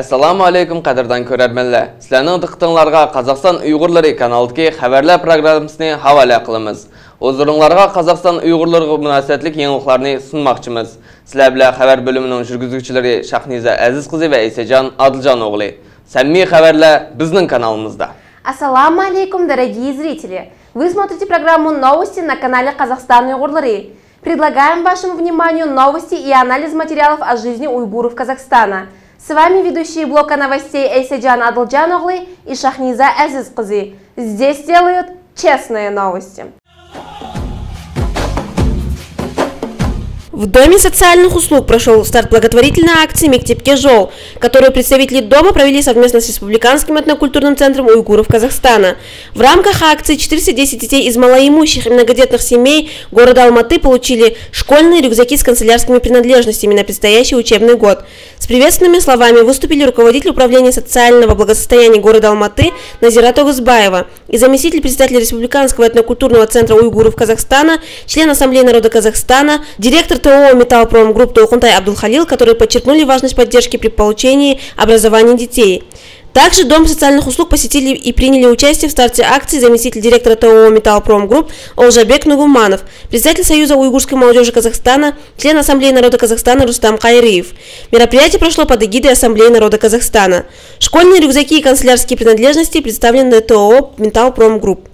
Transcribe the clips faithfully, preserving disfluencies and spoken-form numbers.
ئەسسالامۇ ئەلەيكۇم، قەدىردان كۆرەرمەنلەر! سىلەرنىڭ دىققىتىڭلارغا قازاقىستان ئۇيغۇرلىرى كانالىدىكى خەۋەرلەر پروگراممىسىنى ھاۋالە قىلىمىز. ھۇزۇرۇڭلارغا قازاقىستان ئۇيغۇرلىرىغا مۇناسىۋەتلىك يېڭىلىقلارنى سۇنماقچىمىز. سىلەر بىلەن خەۋەر بۆلۈمىنىڭ جۈرگۈزگۈچىلىرى شاھنىزە ئەزىز قىزى ۋە ئەيسەجان ئادىلجان ئوغلى. سەمىمىي خەۋەرلەر بىزنىڭ كانالىمىزدا. Ассаламу алейкум, дорогие зрители! Вы смотрите программу «Новости» на канале «Казахстан Уйгурлары». Предлагаем вашему вниманию новости и анализ материалов о жизни уйгуров Казахстана. С вами ведущие блока новостей Эйседжан Адылджаноглы и Шахниза Азиз кызы. Здесь делают честные новости. В Доме социальных услуг прошёл старт благотворительной акции «Мектепке жол», которую представители Дома провели совместно с Республиканским этнокультурным центром уйгуров Казахстана. В рамках акции четыреста десять детей из малоимущих и многодетных семей города Алматы получили школьные рюкзаки с канцелярскими принадлежностями на предстоящий учебный год. С приветственными словами выступили руководитель управления социального благосостояния города Алматы Назира Тогузбаева и заместитель председателя Республиканского этнокультурного центра уйгуров Казахстана, член Ассамблеи народа Казахстана, директор ТОО «Металлпром Групп» Толкунтай Абдулхалил, которые подчеркнули важность поддержки при получении образования детей. Также Дом социальных услуг посетили и приняли участие в старте акции заместитель директора ТОО «Металлпром Групп» Олжабек Нугуманов, председатель Союза уйгурской молодежи Казахстана, член Ассамблеи народа Казахстана Рустам Кайриев. Мероприятие прошло под эгидой Ассамблеи народа Казахстана. Школьные рюкзаки и канцелярские принадлежности представлены ТОО «Металлпром Групп».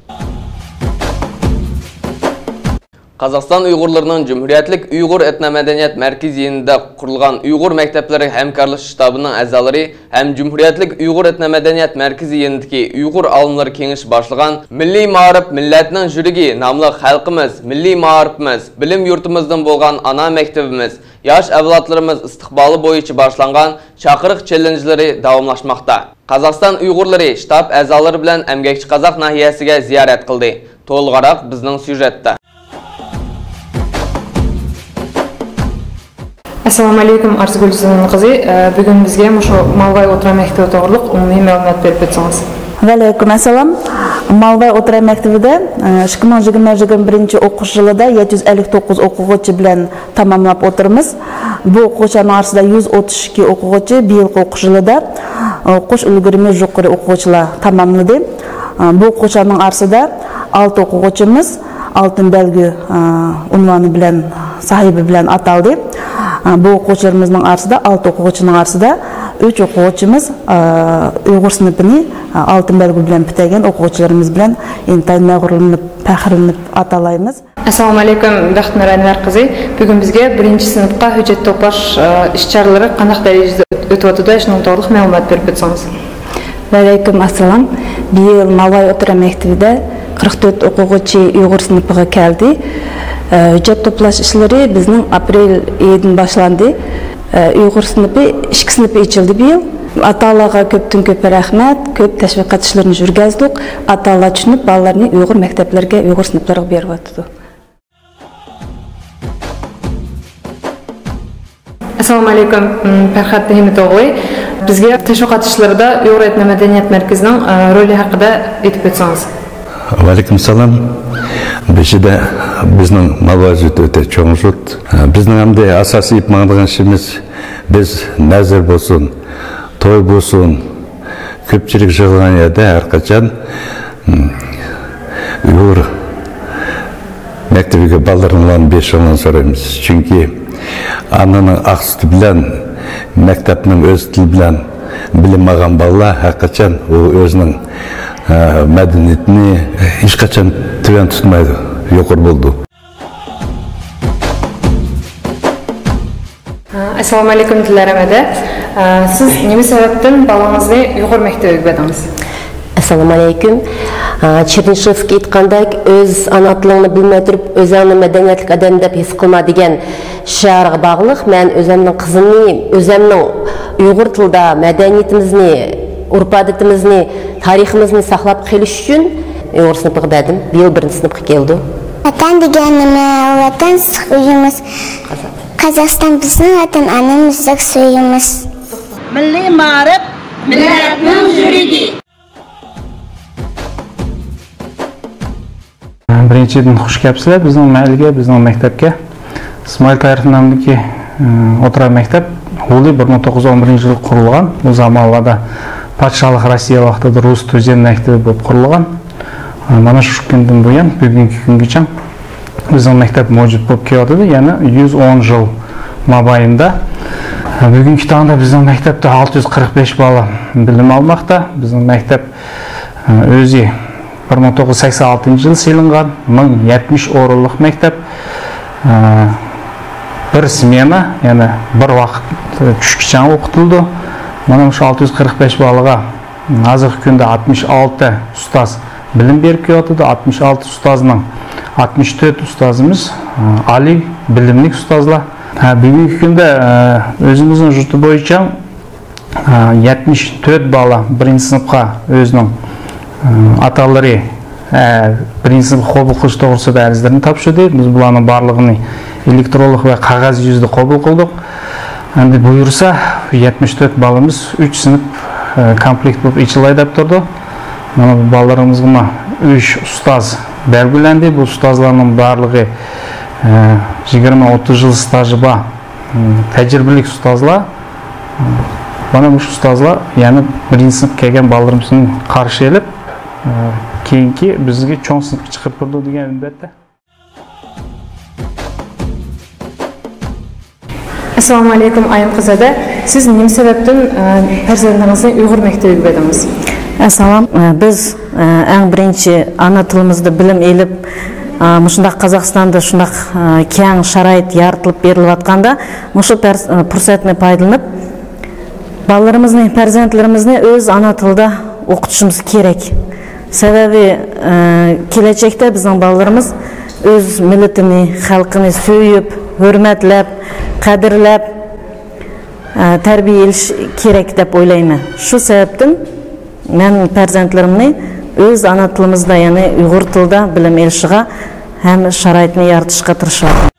قازاقىستان ئۇيغۇرلىرىنىڭ جۇمھۇرىيەتلىك ئۇيغۇر ئېتنومەدەنىيەت مەركىزى يېنىدا قۇرۇلغان ئۇيغۇر مەكتەپلىرى ھەمكارلىشىش شتابىنىڭ ئەزالىرى ھەم جۇمھۇرىيەتلىك ئۇيغۇر ئېتنومەدەنىيەت مەركىزى يېنىدىكى ئۇيغۇر ئالىملىرى كېڭىشى باشلىغان مىللىي مائارىپ مىللەتنىڭ يۈرىكى ناملىق خەلقىمىز، مىللىي مائارىپىمىز، بىلىم يۇرتىمىزدىن بولغان ئانا مەكتىۋىمىز، ياش ئەۋلادلىرىمىز ئىستىقبالى بويىچە باشلانغان چاقىرىق چېللېنجلىرى داۋاملاشماقتا. قازاقىستان ئۇيغۇرلىرى شتاب ئەزالىرى بىلەن ئەمگەكچى قازاق ناھىيەسىگە زىيارەت قىلدى. تولۇقراق بىزنىڭ سيۇژېتتا. ئەسسالامۇ ئەلەيكۇم، ئارزۇگۈل زۇنۇن قىزى. ئە، بۈگۈن بىزگە مۇشۇ مالۋاي ئوتتۇرا مەكتىپى توغرۇلۇق ئومۇمىي مەلۇمات بېرىپ ئۆتسىڭىز. ۋەئەلەيكۇم ئەسسالام. مالۋاي ئوتتۇرا مەكتىپىدە، ئە، ئىككى مىڭ يىگىرمە، يىگىرمە بىرىنچى ئوقۇش يىلىدا يەتتە يۈز ئەللىك توققۇز ئوقۇغۇچى بىلەن تاماملاپ ئوتۇرىمىز. بۇ ئوقۇغۇچىلارنىڭ ئارىسىدا يۈز ئوتتۇز ئىككى ئوقۇغۇچى بىيىلقى ئوقۇش يىلىدا، ئوقۇش ئۈلگۈرۈمى يۇقىرى ئوقۇغۇچىلار تاماملىدى. بۇ ئوقۇغۇچىلارنىڭ ئارىسىدا ئالتە ئوقۇغۇچىمىز ئالتۇن بەلگە، ئۇنۋانى بىلەن، ساھىبى بىلەن ئاتالدى. بۇ ئوقۇغۇچىلىرىمىزنىڭ ئارىسىدا، ئالتە ئوقۇغۇچىنىڭ ئارىسىدا ئۈچ ئوقۇغۇچىمىز ئۇيغۇر سىنىپىنى ئالتۇن بەلگە بىلەن پۈتتۈرگەن ئوقۇغۇچىلىرىمىز بىلەن ئىنتايىن مەغرۇرلىنىپ، پەخىرلىنىپ ئاتالايمىز. ئەسسالامۇ ئەلەيكۇم، بەختىيار ئەنۋەر قىزى. بۈگۈن بىزگە بىرىنچى سىنىپقا ھۆججەت توپلاش، ئە، ئىش چارىلىرى قانداق دەرىجىدە ئۆتۈۋاتىدۇ، شۇنىڭ توغرىلىق مەلۇمات بېرىپ ئۆتسىڭىز. ۋەئەلەيكۇم ئەسسالام. بۇ يىل مالۋاي ئوتتۇرا مەكتىۋىدە قىرىق تۆت ئوقۇغۇچى ئۇيغۇر سىنىپىغا كەلدى. ئە، ھۆججەت توپلاش ئىشلىرى بىزنىڭ ئاپرېل ئېيىدىن باشلاندى. ئە، ئۇيغۇر سىنىپى، ئىككى سىنىپى ئېچىلدى بۇ يىل. ئاتا-ئانىلارغا كۆپتىن كۆپ رەھمەت، كۆپ تەشۋىقات ئىشلىرىنى يۈرگۈزدۇق. ئاتا-ئانىلار چۈشىنىپ، بالىلىرىنى ئۇيغۇر مەكتەپلىرىگە، ئۇيغۇر سىنىپلىرىغا بېرىۋاتىدۇ. ئەسسالامۇ ئەلەيكۇم، م، پەرھات ھىممىتوغلى. بىزگە تەشۋىقات ئىشلىرىدا ئۇيغۇر ئېتنو مەدەنىيەت مەركىزىنىڭ، ئە، رولى ھەققىدە ئېيتىپ ئۆتسىڭىز. ۋەئەلەيكۇم سالام. بېشىدا بىزنىڭ مالۋاي يۇرتى ئۆتە چوڭ يۇرت. بىزنىڭ ئەمدى ئاساسىي ئېلىپ ماڭىدىغان ئىشىمىز، بىز نەزىر بولسۇن، توي بولسۇن، كۆپچىلىك يىغىلغان يەردە ھەر قاچان، م، ئۇيغۇر مەكتىۋىگە بالىلىرىڭلارنى بېرىشىڭلارنى سورايمىز. چۈنكى ئانىنىڭ ئاق سۈتى بىلەن، مەكتەپنىڭ ئۆز تىلى بىلەن بىلىم ئالغان بالىلار ھەر قاچان ئۇ ئۆزىنىڭ، ئە، مەدەنىيىتىنى ھېچقاچان تۆۋەن تۇتمايدۇ، يۇقىرى بولىدۇ. ئەسسالامۇ ئەلەيكۇم، دىلەر ئەمەدە. سىز نېمە سەۋەبتىن بالىڭىزنى ئۇيغۇر مەكتىۋىگە بەردىڭىز؟ ئەسسالامۇ ئەلەيكۇم. چېرنىشېۋسكىي ئېيتقاندەك، ئۆز ئانا تىلىڭنى بىلمەي تۇرۇپ، ئۆزۈڭنى مەدەنىيەتلىك ئادەم دەپ ھېس قىلما دېگەن شىئارغا باغلىق، مەن ئۆزۈمنىڭ قىزىمنى، ئۆزۈمنىڭ ئۇيغۇر تىلىدا مەدەنىيىتىمىزنى، ئۆرپ-ئادىتىمىزنى، تارىخىمىزنى ساقلاپ قېلىش ئۈچۈن ئۇيغۇر سىنىپىغا بەردىم. بۇ يىل بىرىنچى سىنىپقا كەلدى. ۋەتەن دېگەن نېمە؟ ۋەتەن ئۆيىمىز. قازاقىستان بىزنىڭ ۋەتەن، ئانىمىزدەك سۆيىمىز. مىللىي مائارىپ مىللەتنىڭ يۈرىكى. بىرىنچىدىن، خۇش كەپسىلەر بىزنىڭ مەھەللىگە، بىزنىڭ مەكتەپكە. ئىسمائىل تارىخ نامىدىكى ئوتتۇرا مەكتەپ ھولى بىر مىڭ توققۇز يۈز ئون بىرىنچى يىلى قۇرۇلغان. ئۇ زامانلاردا پادىشاھلىق روسىيە ۋاقتىدا رۇس تۈزەم مەكتىپى بولۇپ قۇرۇلغان. مانا شۇ كۈندىن بۇيان بۈگۈنكى كۈنگىچە بىزنىڭ مەكتەپ مەۋجۇت بولۇپ كېلىۋاتىدۇ. يەنە يۈز ئون يىل مابەينىدە بۈگۈنكى تاڭدا بىزنىڭ مەكتەپتە ئالتە يۈز قىرىق بەش بالا بىلىم ئالماقتا. بىزنىڭ مەكتەپ ئۆزى بىر مىڭ توققۇز يۈز سەكسەن ئالتىنچى يىل سېلىنغان، مىڭ يەتمىش ئورۇنلۇق مەكتەپ. بىر سمېنا، يەنى بىر ۋاقىت چۈشكىچە ئوقۇتۇلىدۇ. مانا مۇشۇ ئالتە يۈز قىرىق بەش بالىغا ھازىرقى كۈندە ئاتمىش ئالتە ئۇستاز بىلىم بېرىپ كېلىۋاتىدۇ. ئاتمىش ئالتە ئۇستازنىڭ ئاتمىش تۆت ئۇستازىمىز ئالىي بىلىملىك ئۇستازلار. ھە، بۈگۈنكى كۈندە ئۆزىمىزنىڭ يۇرتى بويىچە يەتمىش تۆت بالا بىرىنچى سىنىپقا ئۆزىنىڭ ئاتا-ئانىلىرى بىرىنچى سىنىپقا قوبۇل قىلىش توغرىسىدا ئەرزلىرىنى تاپشۇردى. بىز بۇلارنىڭ بارلىقىنى ئېلېكترونلۇق ۋە قەغەز يۈزىدە قوبۇل قىلدۇق. ئەمدى بۇيرۇسا، يەتمىش تۆت بالىمىز ئۈچ سىنىپ كومپلېكت بولۇپ ئېچىلاي دەپ تۇرىدۇ. مانا بۇ بالىلىرىمىزغىمۇ ئۈچ ئۇستاز بەلگىلەندى. بۇ ئۇستازلارنىڭ بارلىقى يىگىرمە ئوتتۇز يىل ستاژى بار تەجرىبىلىك ئۇستازلار. مانا مۇشۇ ئۇستازلار يەنە بىرىنچى سىنىپقا كەلگەن بالىلىرىمىزنى قارشى ئېلىپ، كېيىنكى بىزگە چوڭ سىنىپقا چىقىرىپ بېرىدۇ دېگەن ئۈمىدتە. ئەسسالامۇ ئەلەيكۇم، ئايىم قىز ھەدە. سىز نېمە سەۋەبتىن، ئە، پەرزەنتىڭىزنى ئۇيغۇر مەكتىۋىگە بەردىڭىز؟ ئەسسالام. ئە، بىز، ئە، ئەڭ بىرىنچى ئانا تىلىمىزدا بىلىم ئېلىپ، ئە، مۇشۇنداق قازاقىستاندا شۇنداق، ئە، كەڭ شارائىت يارىتىلىپ بېرىلىۋاتقاندا، مۇشۇ پەرس-، ئە، پۇرسەتنى پايدىلىنىپ، بالىلىرىمىزنى، پەرزەنتلىرىمىزنى ئۆز ئانا تىلىدا ئوقۇتۇشىمىز كېرەك. سەۋەبى، ئە، كېلەچەكتە بىزنىڭ بالىلىرىمىز ئۆز مىللىتىنى، خەلقىنى سۆيۈپ، ھۆرمەتلەپ، قەدىرلەپ، ئە، تەربىيە ئېلىش كېرەك دەپ ئويلايمەن. شۇ سەۋەبتىن مەن پەرزەنتلىرىمنى ئۆز ئانا تىلىمىزدا، يەنى ئۇيغۇر تىلىدا بىلىم ئېلىشىغا ھەم شارائىتنى يارىتىشقا تىرىشىۋاتىمەن.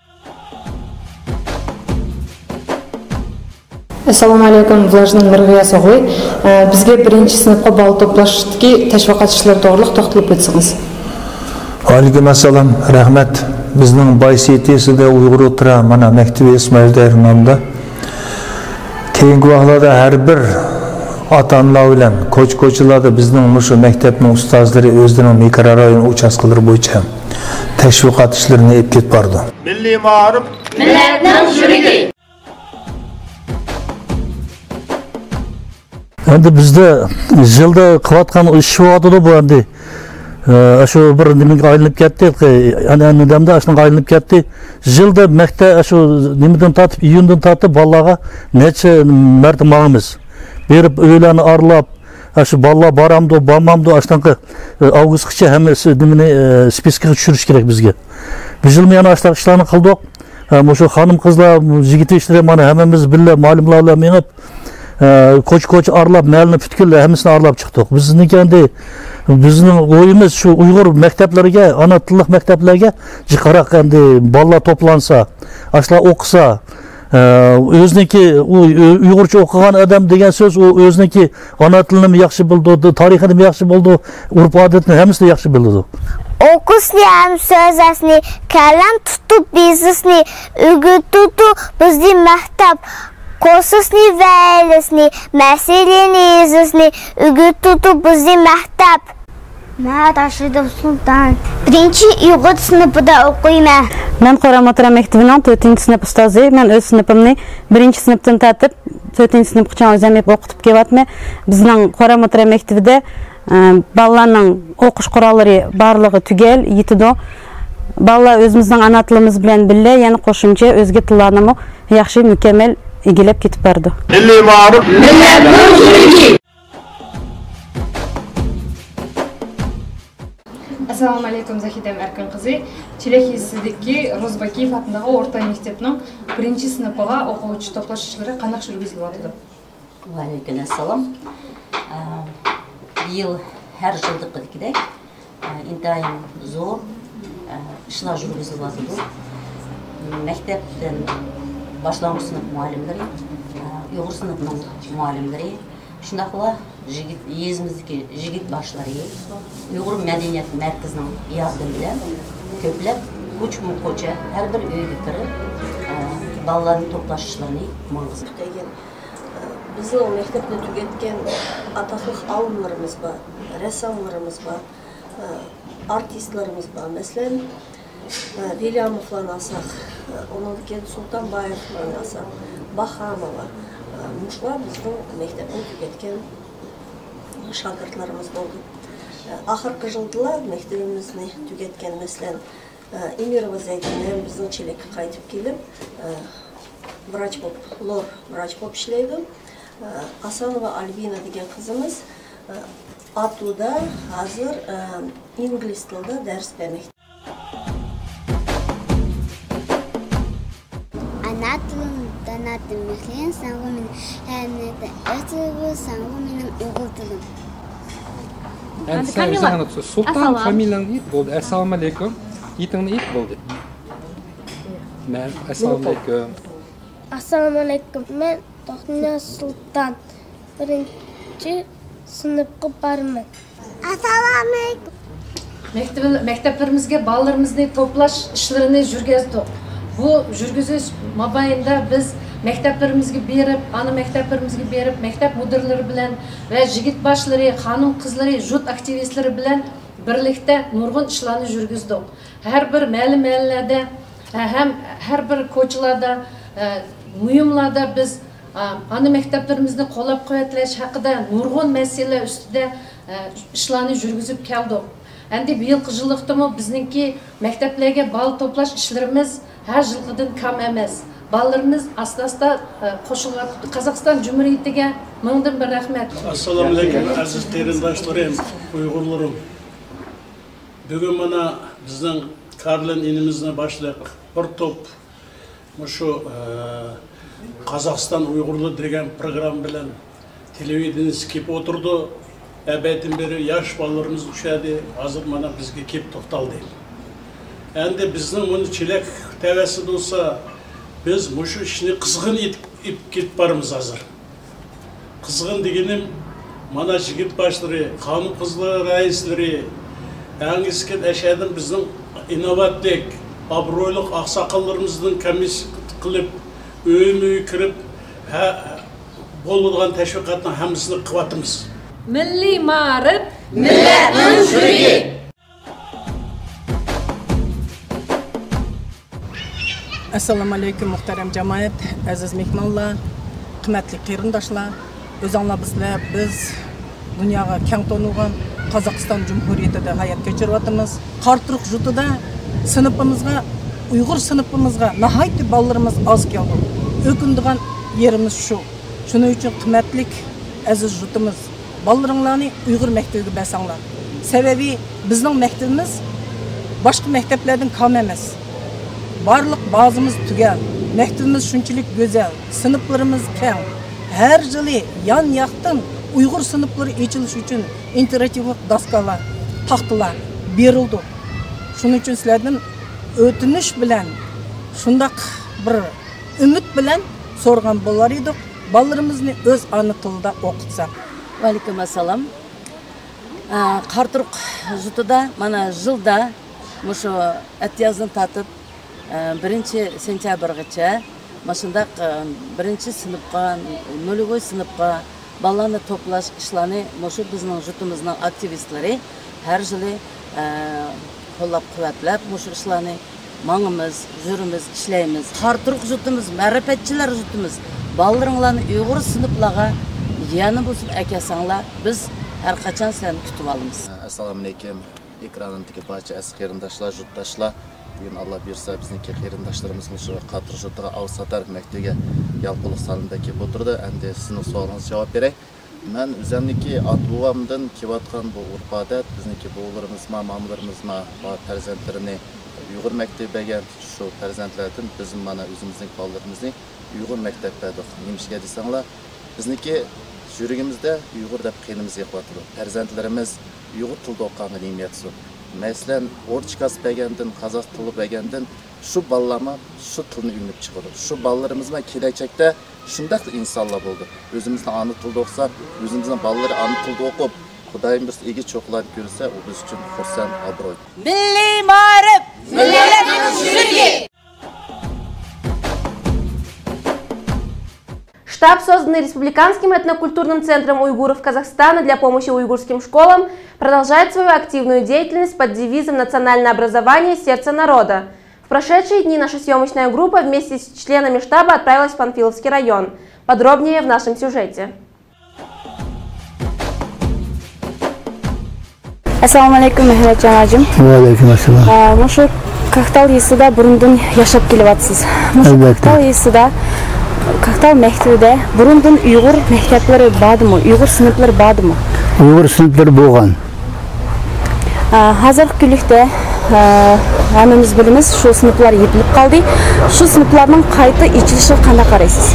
ئەسسالامۇ ئەلەيكۇم، ۋىلايەتنىڭ مېرى غىياس ئوغلى. ئە، بىزگە بىرىنچى سىنىپقا بالا توپلاشتىكى تەشۋىقات ئىشلىرى توغرىلىق توختىلىپ ئۆتسىڭىز. ۋەئەلەيكۇم ئەسسالام، رەھمەت. بىزنىڭ باي سىتىسىدە ئۇيغۇر ئوتتۇرا، مانا، مەكتىۋى ئىسمائىل دەيرى نامىدا. كېيىنكى ۋاقىتلاردا ھەر بىر ئاتا-ئانىلار بىلەن كوچا-كوچىلاردا بىزنىڭ مۇشۇ مەكتەپنىڭ ئۇستازلىرى ئۆزلىرىنىڭ مىكرورايون ئۇچاستكىلىرى بويىچە تەشۋىقات ئىشلىرىنى ئېلىپ كېتىپ بارىدۇ. مىللىي مائارىپ. مىللەتنىڭ يۈرىكى. ئەمدى بىزدە يىلدا قىلىۋاتقان ئىش بولۇۋاتىدۇ بۇ ئەمدى. ئە، شۇ بىر نېمىگە ئايلىنىپ كەتتى، ئەنئەنە دەمدە ئاشۇنىڭغا ئايلىنىپ كەتتى. يىلدا مەكتەپ شۇ نېمىدىن تارتىپ، ئىيۇندىن تارتىپ بالىلارغا نەچچە مەرتە ماڭىمىز. بېرىپ ئۆيلەرنى ئارىلاپ، ئە، شۇ بالىلار بارامدۇ، بارمامدۇ، ئاشۇنىڭقى، ئە، ئاۋغۇستقىچە ھەممىسى نېمىنى، ئە، سپىسكىغا چۈشۈرۈش كېرەك بىزگە. بۇ يىلمۇ يەنە ئاشۇنداق ئىشلارنى قىلدۇق. ھە، مۇشۇ خانىم-قىزلار، يىگىت ياشلىرى مانا ھەممىمىز بىللە مۇئەللىملەر بىلەن مېڭىپ، ھە، كوچا-كوچا ئارىلاپ، مەھەللىنى پۈتكۈل ھەممىسىنى ئارىلاپ چىقتۇق. بىزنىڭكى ئەمدى، بىزنىڭ ئويىمىز شۇ ئۇيغۇر مەكتەپلىرىگە، ئانا تىللىق مەكتەپلەرگە جىقراق ئەمدى بالىلار توپلانسا، ئاشۇلار ئوقۇسا، ھە، ئۆزىنىڭكى ئۇ ئۇيغۇرچە ئوقۇغان ئادەم دېگەن سۆز، ئۇ ئۆزىنىڭكى ئانا تىلىنىمۇ ياخشى بىلىدۇ، تارىخىنىمۇ ياخشى بىلىدۇ، ئۇرپ-ئادىتىنى ھەممىسىنى ياخشى بىلىدۇ. ئوقۇشنى ھەم سۆزلەشنى، قەلەم تۇتۇپ يېزىشنى ئۆگىتىدۇ بىزنى مەكتەپ. قوشۇشنى ۋە ئېلىشنى، مەسىلىنى يېزىشنى ئۆگىتىدۇ بىزنى مەكتەپ. مەن راشىدوف سۇلتان. بىرىنچى ئۇيغۇر سىنىپىدا ئوقۇيمەن. مەن قورام ئوتتۇرا مەكتىپىنىڭ تۆتىنچى سىنىپ ئۇستازى. مەن ئۆز سىنىپىمنى بىرىنچى سىنىپتىن تارتىپ تۆتىنچى سىنىپقىچە ئۆزۈم ئوقۇتۇپ كېلىۋاتىمەن. بىزنىڭ قورام ئوتتۇرا مەكتىپىدە، ئە، بالىلارنىڭ ئوقۇش قوراللىرى بارلىقى تۈگەل، يېتىدۇ. بالىلار ئۆزىمىزنىڭ ئانا تىلىمىز بىلەن بىللە يەنە قوشۇمچە ئۆزگە تىللارنىمۇ ياخشى، مۇكەممەل ئىگىلەپ كېتىپ بارىدۇ. مىللىي مائارىپ. مىللەتنىڭ يۈرىكى. ئەسسالامۇ ئەلەيكۇم، زاھىدەم ئەركىن قىزى. چېلەك يېزىسىدىكى روزى باكىيېۋ ئاتىندىغى ئورتا مەكتەپنىڭ بىرىنچى سىنىپىغا ئوقۇغۇچى توپلاش ئىشلىرى قانداق يۈرگۈزۈلۈۋاتىدۇ؟ ۋەئەلەيكۇم ئەسسالام. ئە، بۇ يىل ھەر يىلدىكىدەك، ئە، ئىنتايىن زور، ئە، ئىشلار يۈرگۈزۈلۈۋاتىدۇ. مەكتەپتىن باشلانغۇچ سىنىپ مۇئەللىملىرى، ئە، ئۇيغۇر سىنىپىنىڭ مۇئەللىملىرى، شۇنداقلا يىگىت، يېزىمىزدىكى يىگىت باشلىرى، ئۇيغۇر مەدەنىيەت مەركىزىنىڭ ياردىمى بىلەن كۆپلەپ كوچىمۇ كوچا، ھەر بىر ئۆيگە كىرىپ، ئە، بالىلارنى توپلاش ئىشلىرىنى ماڭغۇزدۇق. دېگەن، بىزنىڭ مەكتەپنى تۈگەتكەن ئاتاقلىق ئالىملىرىمىز بار، رەسساملىرىمىز بار، ئارتىسلىرىمىز بار. مەسىلەن، ۋىلياموفلارنى ئالساق، ئۇنىڭدىن كېيىن سۇلتانبايېۋلارنى ئالساق، باخاموۋا، مۇشۇلار بىزنىڭ مەكتەپنى تۈگەتكەن شاگىرتلىرىمىز بولدى. ئاخىرقى يىلدىلا مەكتىپىمىزنى تۈگەتكەن، مەسىلەن، ئىمىرova زەيتۇنە بىزنىڭ چېلەككە قايتىپ كېلىپ، ۋراچ بولۇپ، لور ۋراچ بولۇپ ئىشلەيدۇ. ئاسانوۋا ئالبىنا دېگەن قىزىمىز ئاتۇدا ھازىر ئىنگلىز تىلىدا دەرس بەرمەكتە. ئانا تىلىم، دانا تىلىم، مېھرىم سەنغۇ مېنىڭ، ھەممىدىن ئەزىز بۇ سەنغۇ مېنىڭ ئۇيغۇر تىلىم. ئەمدى سەن ئۆزۈڭ ئەنە سۇلتان، ئەسسالام. فامىلەڭنى ئېيت، بولدى. ئەسسالامۇ ئەلەيكۇم. ئېتىڭنى ئېيت، بولدى. مەن، ئەسسالامۇ ئەلەيكۇم. ئەسسالامۇ ئەلەيكۇم. مەن توختىنىياز سۇلتان. بىرىنچى سىنىپقا بارىمەن. ئەسسالامۇ ئەلەيكۇم. مەكتەپ-، مەكتەپلىرىمىزگە بالىلىرىمىزنى توپلاش ئىشلىرىنى يۈرگۈزدۇق. بۇ يۈرگۈزۈش مابەينىدە بىز مەكتەپلىرىمىزگە بېرىپ، ئانا مەكتەپلىرىمىزگە بېرىپ، مەكتەپ مۇدىرلىرى بىلەن ۋە يىگىت باشلىرى، خانىم قىزلىرى، جۇت ئاكتىۋىستلىرى بىلەن بىرلىكتە نۇرغۇن ئىشلارنى يۈرگۈزدۇق. ھەر بىر مەھەللە-مەھەللىلەردە، ھە-، ھەم ھەر بىر كوچىلاردا، ھە، مۇھىملاردا بىز، ئا، ئانا مەكتەپلىرىمىزنى قوللاپ-قۇۋۋەتلەش ھەققىدە نۇرغۇن مەسىلىلەر ئۈستىدە، ھە، ئىشلارنى يۈرگۈزۈپ كەلدۇق. ئەمدى بىيىلقى يىللىقتىمۇ بىزنىڭكى مەكتەپلەرگە بالا توپلاش ئىشلىرىمىز ھەر يىلقىدىن كام ئەمەس. بالىلىرىمىز ئاستا-ئاستا، ھە، قوشۇلۇۋاتىدۇ. قازاقىستان جۇمھۇرىيىتىگە مىڭدىن بىر رەھمەت. ئەسسالامۇئەلەيكۇم، ئەزىز قېرىنداشلىرىم، ئۇيغۇرلىرىم. بۈگۈن مانا بىزنىڭ كارلىن ئىنىمىزنى باشلىق بىر توپ مۇشۇ، ئە، قازاقىستان ئۇيغۇرلىرى دېگەن پروگرامما بىلەن تېلېۋىدېنىيەسى كېلىپ ئولتۇردى. ئەبەدىن بېرى ياش بالىلىرىمىز چۈشەدى، ھازىر مانا بىزگە كېلىپ توختالدى. ئەمدى بىزنىڭ مۇنى چېلەك تەۋەسىدە بولسا، بىز مۇشۇ ئىشنى قىزغىن ئېتىپ، ئېلىپ كېتىپ بارىمىز ھازىر. قىزغىن دېگىنىم، مانا يىگىت باشلىرى، خانىم قىزلار رەئىسلىرى، ئەڭ ئىسكىت ئەشەدىن بىزنىڭ ئىناۋەتلىك، ئابرۇيلۇق ئاقساقاللىرىمىزنىڭ كومىسسىيە قىلىپ، ئۆيمۇ ئۆي كىرىپ، ھە، بولىدىغان تەشۋىقاتنىڭ ھەممىسىنى قىلىۋاتىمىز. مىللىي مائارىپ، مىللەتنىڭ يۈرىكى. ئەسسالامۇئەلەيكۇم، مۇھتەرەم جامائەت، ئەزىز مېھمانلار، قىممەتلىك قېرىنداشلار. ئۆزۈڭلار بىلىسىلەر، بىز دۇنياغا كەڭ تونۇلغان قازاقىستان جۇمھۇرىيىتىدە ھايات كەچۈرۈۋاتىمىز. قاراتۇرۇق يۇرتىدا سىنىپىمىزغا، ئۇيغۇر سىنىپىمىزغا ناھايىتى بالىلىرىمىز ئاز كەلدى. ئۆكۈنىدىغان يېرىمىز شۇ. شۇنىڭ ئۈچۈن قىممەتلىك ئەزىز يۇرتىمىز، بالىلىرىڭلارنى ئۇيغۇر مەكتىۋىگە بەرسەڭلار. سەۋەبى، بىزنىڭ مەكتىۋىمىز باشقا مەكتەپلەردىن كام ئەمەس. بارلىق بازىمىز تۈگەل، مەكتىۋىمىز شۇنچىلىك گۈزەل، سىنىپلىرىمىز كەڭ. ھەر يىلى يان-ياقتىن ئۇيغۇر سىنىپلىرى ئېچىلىش ئۈچۈن ئىنتېراكتىپلىق داسكالار، تاختىلار بېرىلىدۇ. شۇنىڭ ئۈچۈن سىلەردىن ئۆتۈنۈش بىلەن شۇنداق بىر ئۈمىد بىلەن سورىغان بولار ئىدۇق، بالىلىرىمىزنى ئۆز ئانا تىلىدا ئوقۇتساق. ۋەئەلەيكۇم ئەسسالام. ئە، قاراتۇرۇق يۇرتىدا مانا يىلدا مۇشۇ ئەتىيازدىن تارتىپ، ئە، بىرىنچى سېنتەبىرغىچە مۇشۇنداق، ئە، بىرىنچى سىنىپقا، نۇلېۋوي سىنىپقا بالىلارنى توپلاش ئىشلارنى مۇشۇ بىزنىڭ يۇرتىمىزنىڭ ئاكتىۋىستلىرى ھەر يىلى، ئە، قوللاپ-قۇۋۋەتلەپ، مۇشۇ ئىشلارنى ماڭىمىز، يۈرىمىز، ئىشلەيمىز. قاراتۇرۇق يۇرتىمىز، مەرىپەتچىلەر يۇرتىمىز. بالىلىرىڭلارنى ئۇيغۇر سىنىپلارغا يەنە بولسىمۇ ئەكەلسەڭلار، بىز ھەر قاچان سىلەرنى كۈتۈۋالىمىز. ئەسسالامۇئەلەيكۇم. ئېكرانىمدىكى بارچە ئەزىز قېرىنداشلار، يۇرتداشلار، بۈگۈن ئاللا بۇيرۇسا، بىزنىڭكى قېرىنداشلىرىمىز مۇشۇ قاراتۇرۇق يۇرتىغا ئاۋۇ ساتار مەكتىۋىگە يالقۇنلۇق سالامەت كېلىپ ئولتۇردى. ئەمدى سىزنىڭ سوئالىڭىزغا جاۋاب بېرەي. مەن ئۆزۈمنىڭكى ئاتا-بوۋامدىن كېلىۋاتقان بۇ ئۆرپ-ئادەت، بىزنىڭكى بوۋىلىرىمىزمۇ، مامىلىرىمىزمۇ بار پەرزەنتلىرىنى ئۇيغۇر مەكتىپىگە بەرگەن، شۇ پەرزەنتلەردىن بىزمۇ مانا ئۆزىمىزنىڭ بالىلىرىمىزنى ئۇيغۇر مەكتەپكە بەردۇق. نېمىشقا دېسەڭلار، بىزنىڭكى يۈرىكىمىزدە ئۇيغۇر دەپ قېنىمىز ئېقىۋاتىدۇ. پەرزەنتلىرىمىز ئۇيغۇر تىلىدا ئوقۇغانغا نېمە يەتسۇن؟ مەسىلەن، ئورۇسچە كاسىپ بەرگەندىن، قازاق تىلى بەرگەندىن شۇ بالىلارمۇ شۇ تىلنى ئۆگىنىپ چىقىدۇ. شۇ بالىلىرىمىزمۇ كېلەچەكتە شۇنداقلا ئىنسانلار بولىدۇ. ئۆزىمىزنىڭ ئانا تىلىدا ئوقۇسا، ئۆزىمىزنىڭ بالىلىرى ئانا تىلىدا ئوقۇپ، خۇدايىم بۇيرۇسا ئىگە چوققىلارنى كۆرسە، ئۇ بىز ئۈچۈن خۇرسەن، ئابرۇي. مىللىي مائارىپ، مىللەتنىڭ يۈرىكى. Штаб, созданный Республиканским этнокультурным центром уйгуров Казахстана для помощи уйгурским школам, продолжает свою активную деятельность под девизом «Национальное образование — сердце народа». В прошедшие дни наша съемочная группа вместе с членами штаба отправилась в Панфиловский район. Подробнее в нашем сюжете. ئەسسالامۇئەلەيكۇم، مەھرەتجان ھاجىم. ۋەئەلەيكۇم ئەسسالام. ئە، مۇشۇ كاكتال يېزىسىدا بۇرۇندىن ياشاپ كېلىۋاتىسىز. مۇشۇ ئەلۋەتتە. كاكتال يېزىسىدا، كاكتال مەكتىۋىدە بۇرۇندىن ئۇيغۇر مەكتەپلىرى باردىمۇ؟ ئۇيغۇر سىنىپلىرى باردىمۇ؟ ئۇيغۇر سىنىپلىرى بولغان. ئە، ھازىرقى كۈنلۈكتە، ئە، ھەممىمىز بىلىمىز، شۇ سىنىپلار يېپىلىپ قالدى. شۇ سىنىپلارنىڭ قايتا ئېچىلىشىغا قانداق قارايسىز؟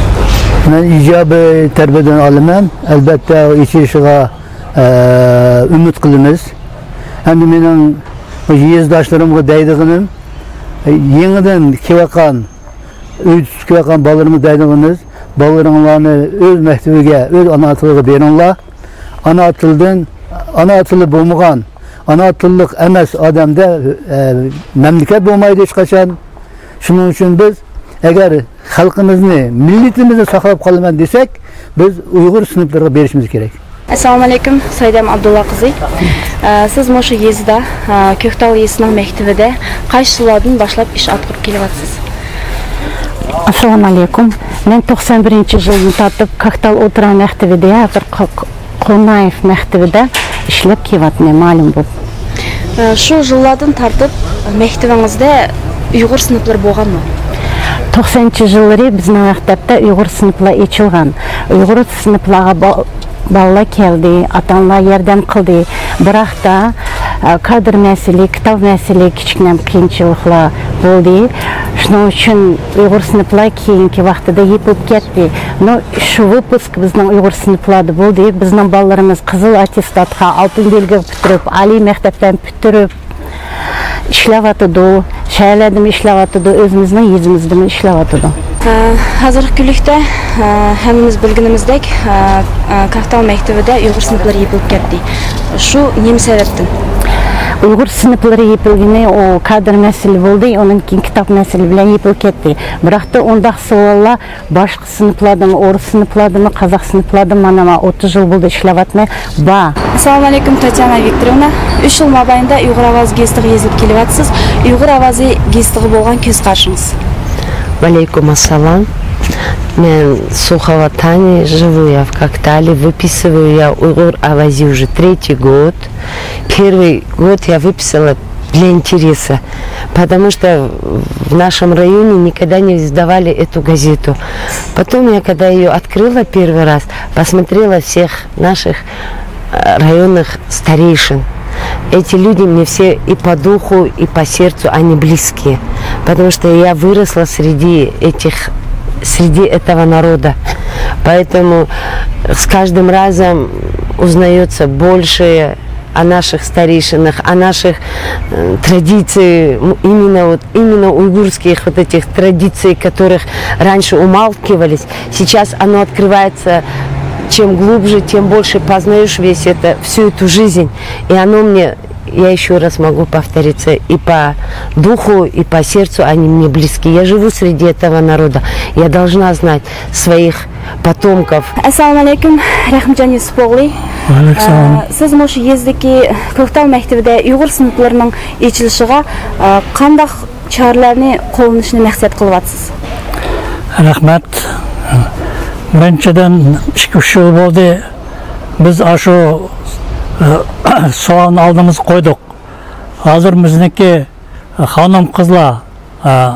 مەن ئىجابىي تەرىپىدىن ئالىمەن. ئەلۋەتتە، ئېچىلىشىغا، ئە، ئۈمىد قىلىمىز. ئەمدى مېنىڭ يېزىداشلىرىمغا دەيدىغىنىم، يېڭىدىن كېلىۋاتقان، ئۆي تۇتۇپ كېلىۋاتقان بالىلىرىمغا دەيدىغىنىمىز، بالىلىرىڭلارنى ئۆز مەكتىۋىگە، ئۆز ئانا تىلىغا بېرىڭلار. ئانا تىلدىن، ئانا تىلى بولمىغان، ئانا تىللىق ئەمەس ئادەمدە، ئە، مەملىكەت بولمايدۇ ھېچقاچان. شۇنىڭ ئۈچۈن بىز، ئەگەر خەلقىمىزنى، مىللىتىمىزنى ساقلاپ قالىمەن دېسەك، بىز ئۇيغۇر سىنىپلىرىغا بېرىشىمىز كېرەك. ئەسسالامۇئەلەيكۇم، سايدام ئابدۇللا قىزى. ئە، سىز مۇشۇ يېزىدا، ئە، كۆكتال يېزىسىنىڭ مەكتىۋىدە قايسى يىللاردىن باشلاپ ئىش ئاتقۇرۇپ كېلىۋاتىسىز؟ ئەسسالامۇئەلەيكۇم. مەن توقسان بىرىنچى يىلدىن تارتىپ كۆكتال ئوتتۇرا مەكتىۋىدە، ھازىر قۇ-، قۇ-، قۇنايېف مەكتىۋىدە ئىشلەپ كېلىۋاتىمەن، مۇئەللىم بولۇپ. ئە، شۇ يىللاردىن تارتىپ مەكتىۋىڭىزدە ئۇيغۇر سىنىپلىرى بولغانمۇ؟ توقسانىنچى يىللىرى بىزنىڭ مەكتەپتە ئۇيغۇر سىنىپلار ئېچىلغان. ئۇيغۇر سىنىپلارغا با-، بالىلار كەلدى، ئاتا-ئانىلار ياردەم قىلدى. بىراقتا، ئە، كادىر مەسىلە، كىتاب مەسىلە، كىچىككىنە قىيىنچىلىقلار بولدى. شۇنىڭ ئۈچۈن ئۇيغۇر سىنىپلار كېيىنكى ۋاقتىدا يېپىلىپ كەتتى. نو، شۇ ۋىپۇسك بىزنىڭ ئۇيغۇر سىنىپلاردا بولدى. بىزنىڭ بالىلىرىمىز قىزىل ئاتتېستاتقا، ئالتۇن بەلگىگە پۈتتۈرۈپ، ئالىي مەكتەپلەرنى پۈتتۈرۈپ، ئىشلەۋاتىدۇ، شەھەرلەردىمۇ ئىشلەۋاتىدۇ، ئۆزىمىزنىڭ يېزىمىزدىمۇ ئىشلەۋاتىدۇ. ئە، ھازىرقى كۈنلۈكتە، ئە، ھەممىمىز بىلگىنىمىزدەك، ئە، ئە، كاكتال مەكتىۋىدە ئۇيغۇر سىنىپلىرى يېپىلىپ كەتتى. شۇ نېمە سەۋەبتىن؟ ئۇيغۇر سىنىپلىرى يېپىلگىنى ئۇ كادىر مەسىلە بولدى، ئۇنىڭ كېيىن كىتاب مەسىلە بىلەن يېپىلىپ كەتتى. بىراقتا ئۇنداق سوئاللار باشقا سىنىپلاردىمۇ، ئورۇس سىنىپلاردىمۇ، قازاق سىنىپلاردىمۇ، مانا مەن ئوتتۇز يىل بولدى ئىشلەۋاتىمەن، بار. ئەسسالامۇئەلەيكۇم، تاتيانا ۋىكتوروۋنا. ئۈچ يىل مابەينىدە ئۇيغۇر ئاۋازى گېزىتىغا يېزىلىپ كېلىۋاتىسىز. ئۇيغۇر ئاۋازى گېزىتىغا بولغان كۆز قارىشىڭىز؟ Валейкум ассалам. Мен Сухова Таня, живу я в Коктале, выписываю я Уйгур Авази уже третий год. Первый год я выписала для интереса, потому что в нашем районе никогда не издавали эту газету. Потом я, когда ее открыла первый раз, посмотрела всех наших, э, районных старейшин. Эти люди мне все и по духу, и по сердцу, они близкие, потому что я выросла среди этих, среди этого народа. Поэтому с каждым разом узнается больше о наших старейшинах, о наших, э, традиции, м, именно вот, именно уйгурских вот этих традиций, которых раньше умалкивались. Сейчас оно открывается, чем глубже, тем больше познаешь весь это, всю эту жизнь. И оно мне, я ещё раз могу повториться, и по духу, и по сердцу они мне близки. Я живу среди этого народа. Я должна знать своих потомков. ئەسسالامۇئەلەيكۇم، رەھىمجان يۈسۈپ ئوغلى. ۋەئەلەيكۇم سالام. ئە، سىز مۇشۇ يېزىدىكى كۆكتال مەكتىۋىدە ئۇيغۇر سىنىپلىرىنىڭ ئېچىلىشىغا، ئە، قانداق چارىلەرنى قوللىنىشنى مەقسەت قىلىۋاتىسىز؟ رەھمەت. بىرىنچىدىن، ئىككى-ئۈچ يىل بولدى، بىز ئاشۇ، ئە، سوئالنى ئالدىمىزغا قويدۇق. ھازىر بىزنىڭكى خانىم قىزلار، ئە،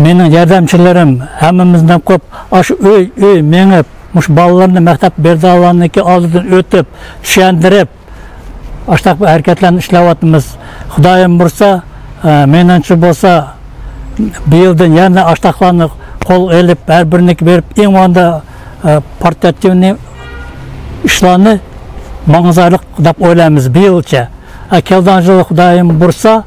مېنىڭ ياردەمچىلىرىم، ھەممىمىزنى قويۇپ، ئاشۇ ئۆي، ئۆي مېڭىپ، مۇشۇ بالىلارنى مەكتەپ بېرىدىغانلارنىڭكى ئالدىدىن ئۆتۈپ، چۈشەندۈرۈپ، ئاشۇنداق بىر ھەرىكەتلەرنى ئىشلەۋاتىمىز. خۇدايىم بۇيرۇسا، ئە، مېنىڭچە بولسا، بىيىلدىن يەنە ئاشۇنداقلارنى قولغا ئېلىپ، ھەر بىرىنىڭكى بېرىپ، ئەڭ ئالدىدا، ئە، پورتاتىۋنىي ئىشلارنى ماڭغۇزايلىق دەپ ئويلايمىز بىيىلچە. ئە، كەلگەن يىل خۇدايىم بۇيرۇسا،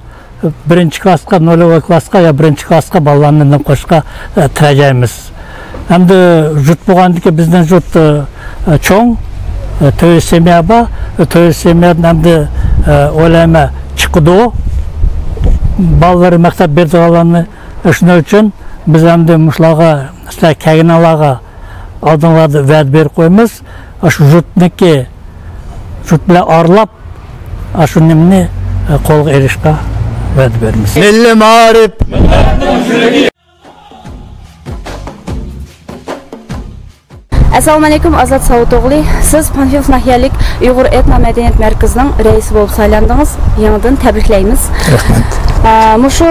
بىرىنچى كىلاسقا، نولىۋى كىلاسقا يا بىرىنچى كىلاسقا بالىلارنى نېمە قويۇشقا، ئە، تىرەشمىز. ئەمدى يۇرت بولغاندىكىن بىزنىڭ يۇرت، ئە، چوڭ، ئە، تۆت يۈز سېميا بار. ئە، تۆت يۈز سېميادىن ئەمدى، ئە، ئويلايمەن چىقىدۇ. بالىلىرى مەكتەپ بېرىدىغانلارنى، ئە، شۇنىڭ ئۈچۈن بىز ئەمدى مۇشۇلارغا، سىلەر كەلگىنىڭلارغا ئالدىڭلاردا ۋەدە بېرىپ قويىمىز. ئاشۇ جۇتنىكى، جۇت بىلەن ئارىلاپ، ئاشۇ نېمىنى، ئە، قولغا ئېلىشقا ۋەدە بېرىمىز. مىللىي مائارىپ. ئەسسالامۇئەلەيكۇم، ئازات ساۋۇت ئوغلى. سىز پانفىلوف ناھىيەلىك ئۇيغۇر ئېتنو مەدەنىيەت مەركىزىنىڭ رەئىسى بولۇپ سايلاندىڭىز. يېڭىدىن تەبرىكلەيمىز. رەھمەت. ئە، مۇشۇ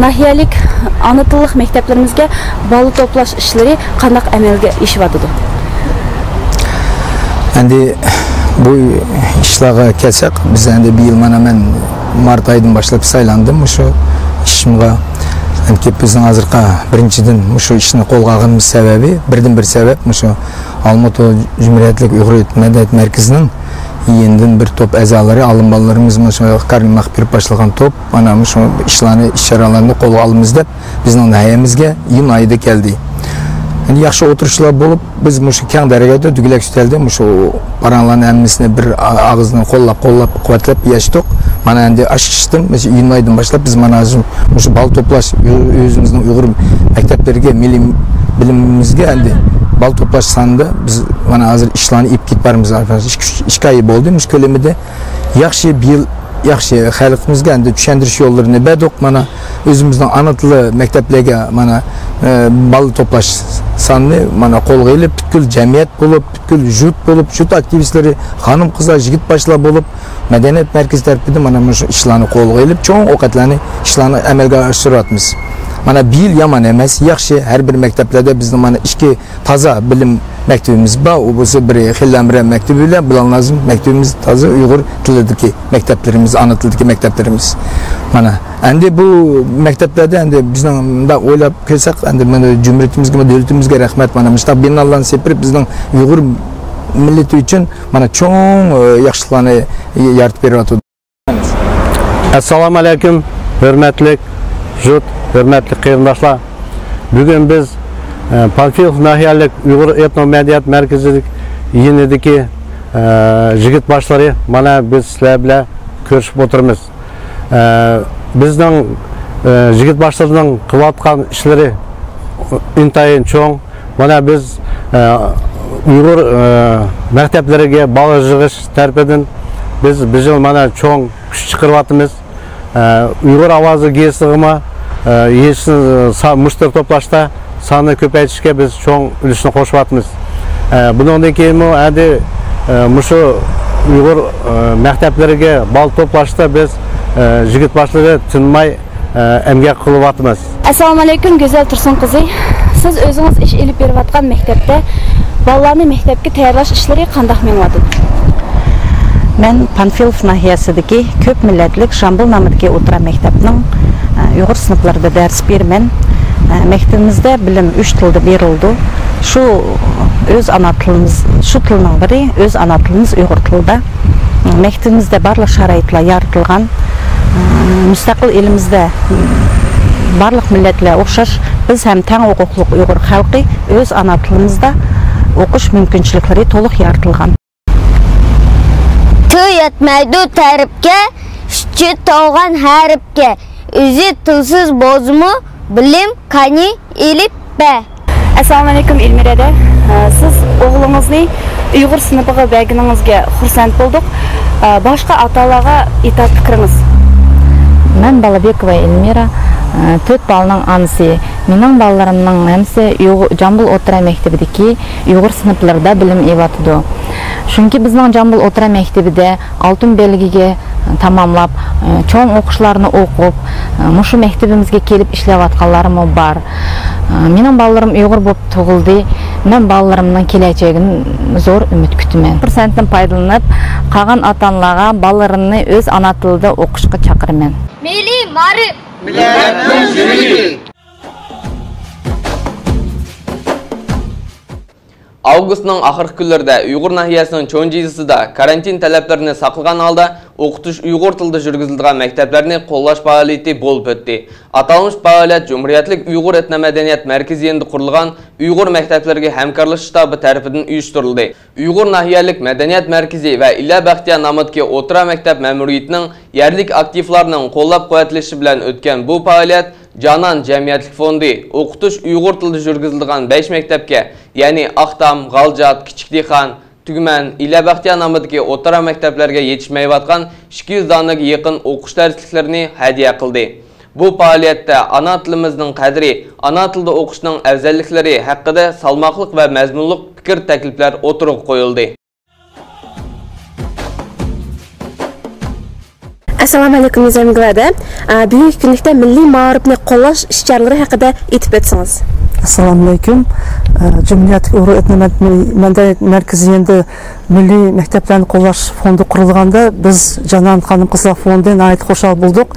ناھىيەلىك ئانا تىللىق مەكتەپلىرىمىزگە بالا توپلاش ئىشلىرى قانداق ئەمەلگە ئېشىۋاتىدۇ؟ ئەمدى بۇ ئىشلارغا كەلسەك، بىز ئەمدى بىيىل مانا مەن مارت ئايىدىن باشلاپ سايلاندىم مۇشۇ ئىشىمغا. چۈنكى بىزنىڭ ھازىرقى بىرىنچىدىن مۇشۇ ئىشنى قولغا ئالغىنىمىز سەۋەبى، بىردىن بىر سەۋەب مۇشۇ ئالمۇتا جۇمھۇرىيەتلىك ئۇيغۇر مەدەنىيەت مەركىزىنىڭ يېنىدىن بىر توپ ئەزالىرى، ئالىم بالىلىرىمىز مۇشۇ كارىم مەخپىروف باشلىغان توپ، مانا مۇشۇ ئىشلارنى، ئىش-چارىلارنى قولغا ئالىمىز دەپ، بىزنىڭ ناھىيەمىزگە ئىيۇن ئايىدا كەلدى. ئەمدى ياخشى ئولتۇرۇشلار بولۇپ، بىز مۇشۇ كەڭ دەرگاھتا دۈگىلەك ئۈستەلدە مۇشۇ پاراڭلارنى ھەممىسىنى بىر ئا-، ئاغزىدىن قوللاپ، قوللاپ، قۇۋۋەتلەپ ياشىدۇق. مانا ئەمدى ئاشۇ ئىشتىن مۇشۇ ئىيۇن ئايىدىن باشلاپ بىز مانا ھازىر مۇشۇ بالا توپلاش، ئۆ-، ئۆزىمىزنىڭ ئۇيغۇر مەكتەپلىرىگە، مىللىي بىلىمىمىزگە ئەمدى بالا توپلاش سانىدا بىز مانا ھازىر ئىشلارنى ئېلىپ كېتىپ بارىمىز. ئىككى، ئۈچ، ئىككى ئاي بولدى مۇشۇ كۆلىمىدە. ياخشى، بىيىل ياخشى، خەلقىمىزگە ئەمدى چۈشەندۈرۈش يوللىرىنى بەردۇق. مانا ئۆزىمىزنىڭ ئانا تىلى مەكتەپلەرگە مانا، ئە، بالا توپلاش سانىنى مانا قولغا ئېلىپ، پۈتكۈل جەمئىيەت بولۇپ، پۈتكۈل جۇت بولۇپ، جۇت ئاكتىۋىستلىرى، خانىم-قىزلار، يىگىت-باشلار بولۇپ، مەدەنىيەت مەركىزى تەرىپىدىن مانا مۇشۇ ئىشلارنى قولغا ئېلىپ، چوڭ ئوقەتلەرنى، ئىشلارنى ئەمەلگە ئاشۇرۇۋاتىمىز. مانا بىيىل يامان ئەمەس، ياخشى، ھەر بىر مەكتەپلەردە بىزنىڭ مانا ئىككى تازا بىلىم مەكتىپىمىز بار. ئۇ بولسا بىرى خېلىلامرە مەكتىپى بىلەن بىلال نازىم مەكتىپىمىز تازا ئۇيغۇر تىلىدىكى مەكتەپلىرىمىز، ئانا تىلىدىكى مەكتەپلىرىمىز. مانا، ئەمدى بۇ مەكتەپلەردە ئەمدى بىزنىڭ مۇنداق ئويلاپ كەلسەك، ئەمدى مانا جۇمھۇرىيىتىمىزگە، دۆلىتىمىزگە رەھمەت. مانا مۇشۇنداق بىنالارنى سېپىرىپ، بىزنىڭ ئۇيغۇر مىللىتى ئۈچۈن مانا چوڭ، ئە، ياخشىلىقلارنى يارىتىپ بېرىۋاتىدۇ. ئەسسالامۇئەلەيكۇم، ھۆرمەتلىك جۇت، ھۆرمەتلىك قېرىنداشلار. بۈگۈن بىز، ئە، پانفىلوف ناھىيەلىك ئۇيغۇر ئېتنو مەدەنىيەت مەركىزى يېنىدىكى، ئە، يىگىت باشلىرى، مانا بىز سىلەر بىلەن كۆرۈشۈپ ئولتۇرىمىز. ئە، بىزنىڭ، ئە، يىگىت باشلىرىنىڭ قىلىۋاتقان ئىشلىرى ئىنتايىن چوڭ. مانا بىز، ئە، ئۇيغۇر، ئە، مەكتەپلىرىگە بالا يىغىش تەرىپىدىن بىز بىر يىل مانا چوڭ كۈچ چىقىرىۋاتىمىز. ئە، ئۇيغۇر ئاۋازى گېزىتىغىمۇ، ئە، يېزىشنى، سا-، مۇشتەرى توپلاشتا ساننى كۆپەيتىشكە بىز چوڭ ئۈلۈشنى قوشۇۋاتىمىز. ئە، بۇنىڭدىن كېيىنمۇ ئەمدى، ئە، مۇشۇ ئۇيغۇر، ئە، مەكتەپلىرىگە بالا توپلاشتا بىز، ئە، يىگىت باشلىرى تىنماي ئە، ئەمگەك قىلىۋاتىمىز. ئەسسالامۇئەلەيكۇم، گۈزەل تۇرسۇن قىزى. سىز ئۆزىڭىز ئىش ئېلىپ بېرىۋاتقان مەكتەپتە بالىلارنى مەكتەپكە تەييارلاش ئىشلىرى قانداق مېڭىۋاتىدۇ؟ مەن پانفىلوف ناھىيەسىدىكى كۆپ مىللەتلىك ژامبۇل نامىدىكى ئوتتۇرا مەكتەپنىڭ، ئە، ئۇيغۇر سىنىپلىرىدا دەرس بېرىمەن. ئە، مەكتىپىمىزدە بىلىم ئۈچ تىلدا بېرىلىدۇ. شۇ ئۆز ئانا تىلىمىز، شۇ تىلنىڭ بىرى ئۆز ئانا تىلىمىز ئۇيغۇر تىلىدا. مەكتىپىمىزدە بارلىق شارائىتلار يارىتىلغان. مۇستەقىل ئېلىمىزدە بارلىق مىللەتلەر ئوخشاش، بىز ھەم تەڭ ھوقۇقلۇق ئۇيغۇر خەلقى ئۆز ئانا تىلىمىزدا ئوقۇش مۇمكىنچىلىكلىرى تولۇق يارىتىلغان. تىل يەتمەيدۇ تەرىپكە، ئىچى تولغان ھەرپكە. ئۆزى تىلسىز بولسىمۇ، بىلىم قېنى ئېلىپ بە. ئەسسالامۇئەلەيكۇم، ئېلمىرە دە. ئە، سىز ئوغلىڭىزنى ئۇيغۇر سىنىپىغا بەرگىنىڭىزگە خۇرسەن بولدۇق. ئە، باشقا ئاتا-ئانىلارغا ئېيتار پىكرىڭىز؟ مەن بالابېكوۋا ئېلمىرە، ئە، تۆت بالىنىڭ ئانىسى. مېنىڭ بالىلىرىمنىڭ ھەممىسى ئۇيغۇر، جامبۇل ئوتتۇرا مەكتىپىدىكى ئۇيغۇر سىنىپلىرىدا بىلىم ئېلىۋاتىدۇ. چۈنكى بىزنىڭ جامبۇل ئوتتۇرا مەكتىپىدە ئالتۇن بەلگىگە تاماملاپ، چوڭ ئوقۇشلارنى ئوقۇپ، مۇشۇ مەكتىپىمىزگە كېلىپ ئىشلەۋاتقانلارمۇ بار. مېنىڭ بالىلىرىم ئۇيغۇر بولۇپ تۇغۇلدى. مەن بالىلىرىمنىڭ كېلەچەكىدىن زور ئۈمىد كۈتىمەن. پۇرسەتتىن پايدىلىنىپ، قالغان ئاتا-ئانىلارغا بالىلىرىنى ئۆز ئانا تىلىدا ئوقۇشقا چاقىرىمەن. مىللىي مائارىپ. مىللەتنىڭ يۈرىكى. ئاۋغۇستنىڭ ئاخىرقى كۈنلىرىدە ئۇيغۇر ناھىيەسىنىڭ چونجى يېزىسىدا كارانتىن تەلەپلىرىنى ساقلىغان ھالدا ئوقۇتۇش ئۇيغۇر تىلىدا يۈرگۈزۈلىدىغان مەكتەپلەرنى قوللاش پائالىيىتى بولۇپ ئۆتتى. ئاتالمىش پائالىيەت جۇمھۇرىيەتلىك ئۇيغۇر ئېتنو مەدەنىيەت مەركىزى يېنىدا قۇرۇلغان ئۇيغۇر مەكتەپلىرىگە ھەمكارلىشىش شتابى تەرىپىدىن ئۇيۇشتۇرۇلدى. ئۇيغۇر ناھىيەلىك مەدەنىيەت مەركىزى ۋە ئىلە بەختىيار نامىدىكى ئوتتۇرا مەكتەپ مەمۇرىيىتىنىڭ يەرلىك ئاكتىپلارنىڭ قوللاپ-قۇۋۋەتلىشى بىلەن ئۆتكەن بۇ پائالىيەت جانان جەمئىيەتلىك فوندى ئوقۇتۇش ئۇيغۇر تىلىدا يۈرگۈزۈلىدىغان بەش مەكتەپكە، يەنى ئاقتام، غالجات، كىچىك دىخان، تۈگمەن، ئىلە بەختىيار نامىدىكى ئوتتۇرا مەكتەپلەرگە يېتىشمەيۋاتقان ئىككى يۈز دانىگە يېقىن ئوقۇش دەرسلىكلىرىنى ھەدىيە قىلدى. بۇ پائالىيەتتە ئانا تىلىمىزنىڭ قەدرى، ئانا تىلدا ئوقۇشنىڭ ئەۋزەللىكلىرى ھەققىدە سالماقلىق ۋە مەزمۇنلۇق پىكىر تەكلىپلەر ئوتتۇرىغا قويۇلدى. ئەسسالامۇئەلەيكۇم، ئەزىز ھەممىگە ۋەدە. ئە، بۈگۈنكى كۈنلۈكتە مىللىي مائارىپنى قوللاش ئىش-چارىلىرى ھەققىدە ئېيتىپ ئۆتسىڭىز. ئەسسالامۇئەلەيكۇم. ئە، جۇمھۇرىيەتلىك ئۇيغۇر ئېتنو مەدەنىيەت مەركىزى يېنىدا مىللىي مەكتەپلەرنى قوللاش فوندى قۇرۇلغاندا، بىز جانان خانىم قىزلار فوندى ناھايىتى خۇشال بولدۇق.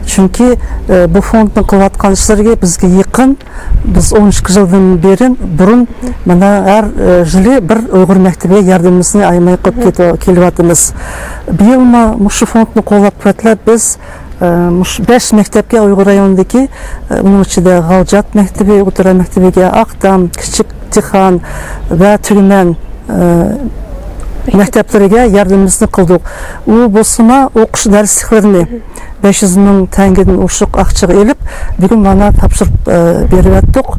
چۈنكى، ئە، بۇ فوندنىڭ قىلىۋاتقان ئىشلىرىغا بىزگە يېقىن. بىز ئون ئىككى يىلدىن بېرى، بۇرۇن، مانا، ھەر، ئە، يىلى بىر ئۇيغۇر مەكتىپىگە ياردىمىمىزنى ئايىماي قىلىپ كېتىۋ-، كېلىۋاتىمىز. بىيىلمۇ مۇشۇ فوندنى قوللاپ قۇۋۋەتلەپ بىز، ئە، مۇشۇ بەش مەكتەپكە ئۇيغۇر رايونىدىكى، ئە، ئۇنىڭ ئىچىدە غالجات مەكتىپى، ئوتتۇرا مەكتىپىگە، ئاقتام، كىچىك دىخان ۋە تۈگمەن، ئە، مەكتەپلىرىگە ياردىمىمىزنى قىلدۇق. ئۇ بولسىمۇ ئوقۇش دەرسلىكلىرىنى بەش يۈز مىڭ تەڭگىدىن ئوشۇق ئاقچىغا ئېلىپ، بۈگۈن مانا تاپشۇرۇپ، ئە، بېرىۋەتتۇق.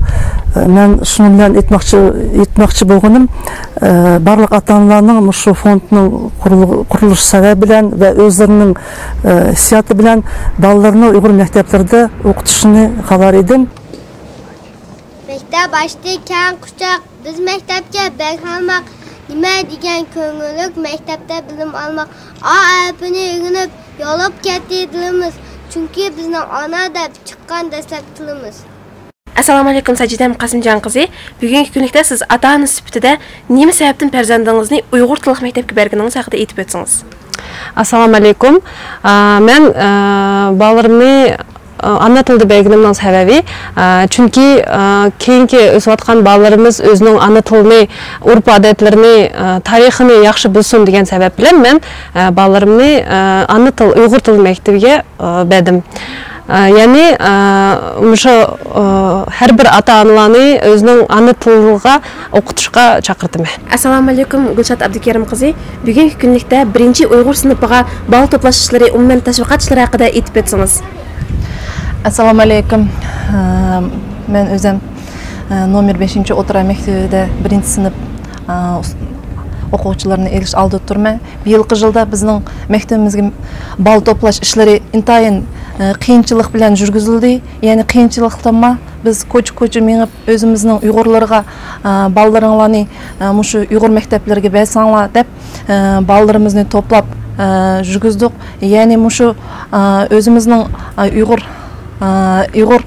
ئە، مەن شۇنىڭ بىلەن ئېيتماقچى، ئېيتماقچى بولغىنىم، ئە، بارلىق ئاتا-ئانىلارنىڭ مۇشۇ فوندنىڭ قۇرۇل-، قۇرۇلۇش سەۋەبى بىلەن ۋە ئۆزلىرىنىڭ، ئە، ھېسسىياتى بىلەن بالىلىرىنى ئۇيغۇر مەكتەپلىرىدە ئوقۇتۇشىنى خالار ئىدىم. مەكتەپ ئاشتى كەڭ قۇچاق، بىز مەكتەپكە بەك ھالماق. نېمە دېگەن كۆڭۈللۈك مەكتەپتە بىلىم ئالماق. ئا ھەرپىنى ئۆگىنىپ، يالاپ كەتتى دىلىمىز. چۈنكى بىزنىڭ ئانا دەپ چىققان دەسلەپ تىلىمىز. ئەسسالامۇئەلەيكۇم ساجىدەم قاسىمجان قىزى. بۈگۈنكى كۈنلۈكتە سىز ئاتا-ئانا سۈپىتىدە نېمە سەۋەبتىن پەرزەنتىڭىزنى ئۇيغۇر تىللىق مەكتەپكە بەرگىنىڭىز ھەققىدە ئېيتىپ ئۆتسىڭىز. ئەسسالامۇئەلەيكۇم. ئا، مەن، ئا، بالىلىرىمنى، ئا، ئانا تىلدا بەرگىنىمنىڭ سەۋەبى، ئا، چۈنكى، ئا، كېيىنكى ئۆسۈۋاتقان بالىلىرىمىز ئۆزىنىڭ ئانا تىلىنى، ئۇرپ-ئادەتلىرىنى، ئا، تارىخىنى ياخشى بىلسۇن دېگەن سەۋەب بىلەن مەن، ئا، بالىلىرىمنى، ئا، ئانا تىل، ئۇيغۇر تىلى مەكتىۋىگە، ئا، بەردىم. ئا، يەنى، ئا، مۇشۇ، ئا، ھەر بىر ئاتا-ئانىلارنى ئۆزىنىڭ ئانا تىلىغا ئوقۇتۇشقا چاقىرتىمەن. ئەسسالامۇئەلەيكۇم گۈلشات ئابدۇكېرىم قىزى. بۈگۈنكى كۈنلۈكتە بىرىنچى ئۇيغۇر سىنىپىغا بالا توپلاش ئىشلىرى، ئومۇمەن تەشۋىقات ئىشلىرى ھەققىدە ئېيتىپ ئۆتسىڭىز. ئەسسالامۇئەلەيكۇم. ئە، مەن ئۆزۈم، ئە، نومېر بەشىنچى ئوتتۇرا مەكتىۋىدە بىرىنچى سىنىپ، ئە، ئۇس-، ئوقۇغۇچىلىرىنى ئېلىش ئالدىدا تۇرىمەن. بىيىلقى يىلدا بىزنىڭ مەكتىۋىمىزگە بالا توپلاش ئىشلىرى ئىنتايىن، ئە، قىيىنچىلىق بىلەن يۈرگۈزۈلدى. يەنى قىيىنچىلىقتىنمۇ بىز كوچا-كوچا مېڭىپ، ئۆزىمىزنىڭ ئۇيغۇرلىرىغا، ئە، بالىلىرىڭلارنى، ئە، مۇشۇ ئۇيغۇر مەكتەپلىرىگە بەرسەڭلار دەپ، ئە، بالىلىرىمىزنى توپلاپ، ئە، يۈرگۈزدۇق. يەنى مۇشۇ، ئە، ئۆزىمىزنىڭ، ئە، ئۇيغۇر، ئە، ئۇيغۇر،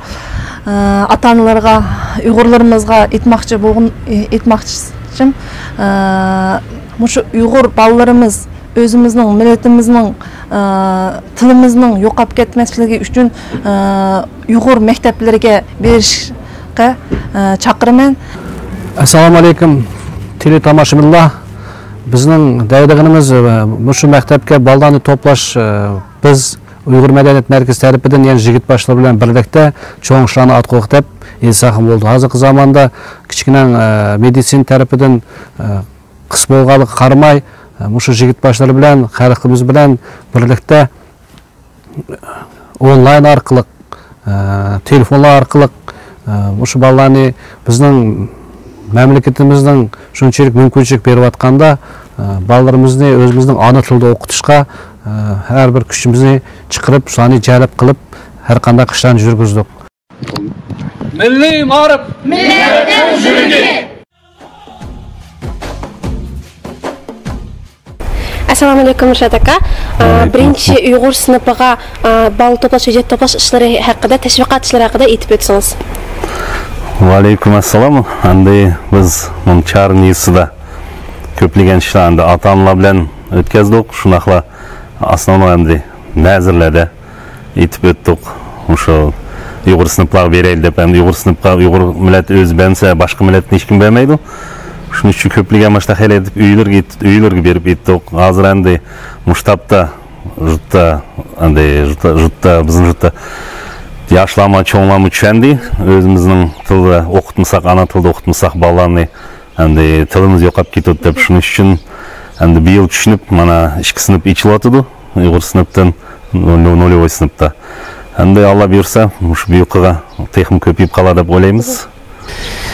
ئە، ئاتا-ئانىلىرىغا، ئۇيغۇرلىرىمىزغا ئېيتماقچى بولغىن-، ئېيتماقچىم، ئە، مۇشۇ ئۇيغۇر بالىلىرىمىز ئۆزىمىزنىڭ مىللىتىمىزنىڭ، ئە، تىلىمىزنىڭ يوقاپ كەتمەسلىكى ئۈچۈن، ئە، ئۇيغۇر مەكتەپلىرىگە بېرىشقا، ئە، چاقىرىمەن. ئەسسالامۇ ئەلەيكۇم، تېلېتاماشىبىنلار. بىزنىڭ دەيدىغىنىمىز، ئە، مۇشۇ مەكتەپكە بالىلارنى توپلاش، ئە، بىز ئۇيغۇر مەدەنىيەت مەركىزى تەرىپىدىن يەنە يىگىت باشلار بىلەن بىرلىكتە چوڭ ئىشلارنى ئاتقۇلۇق دەپ ئېيتساقمۇ بولىدۇ. ھازىرقى زاماندا كىچىككىنە، ئە، مېدىتسىنا تەرىپىدىن، ئە، قىس بولغانلىقىغا قارىماي، مۇشۇ يىگىت باشلىرى بىلەن، خەلقىمىز بىلەن بىرلىكتە ئونلاين ئارقىلىق، تېلېفونلار ئارقىلىق مۇشۇ بالىلارنى بىزنىڭ مەملىكىتىمىزنىڭ شۇنچىلىك مۇمكىنچىلىك بېرىۋاتقاندا، بالىلىرىمىزنى ئۆزىمىزنىڭ ئانا تىلىدا ئوقۇتۇشقا ھەر بىر كۈچىمىزنى چىقىرىپ، شۇلارنى جەلپ قىلىپ، ھەر قانداق ئىشلارنى يۈرگۈزدۇق. مىللىي مائارىپ. مىللەتنىڭ يۈرىكى. ئەسسالامۇئەلەيكۇم رىشات ئاكا. ئە، بىرىنچى ئۇيغۇر سىنىپىغا، ئە، بالا توپلاش، ھۆججەت توپلاش ئىشلىرى ھەققىدە، تەشۋىقات ئىشلىرى ھەققىدە ئېيتىپ ئۆتسىڭىز. ۋەئەلەيكۇم ئەسسالام. ئەمدى بىز مۇنۇ چارنى يېزىسىدا كۆپلىگەن ئىشلار ئەمدى ئاتا-ئانىلار بىلەن ئۆتكەزدۇق. شۇنداقلا ئاسنانو ئەمدى نەزىرلەردە ئېيتىپ ئۆتتۇق. مۇشۇ ئۇيغۇر سىنىپلارغا بېرەيلى دەپ، ئەمدى ئۇيغۇر سىنىپقا ئۇيغۇر مىللەت ئۆزى بەرمىسە، باشقا مىللەتتىن ھېچكىم بەرمەيدۇ. شۇنىڭ ئۈچۈن كۆپلىگەن ماشۇنداق خېلى ئېيتىپ، ئۆيلىرىگە ئېيت-، ئۆيلىرىگە بېرىپ ئېيتتۇق. ھازىر ئەمدى مۇشۇ تاپتا يۇرتتا، ئەمدى يۇرتتا، يۇرتتا، بىزنىڭ يۇرتتا ياشلارمۇ، چوڭلارمۇ چۈشەندى. ئۆزىمىزنىڭ تىلدا ئوقۇتمىساق، ئانا تىلدا ئوقۇتمىساق بالىلارنى، ئەمدى تىلىمىز يوقاپ كېتىدۇ دەپ، شۇنىڭ ئۈچۈن ئەمدى بىيىل چۈشىنىپ، مانا ئىككى سىنىپ ئېچىلىۋاتىدۇ. ئۇيغۇر سىنىپتىن نو-، نو-، نولېۋوي سىنىپتا. ئەمدى ئاللا بۇيرۇسا، مۇشۇ بۇيرۇقىغا تېخىمۇ كۆپىيىپ قالار دەپ ئويلايمىز.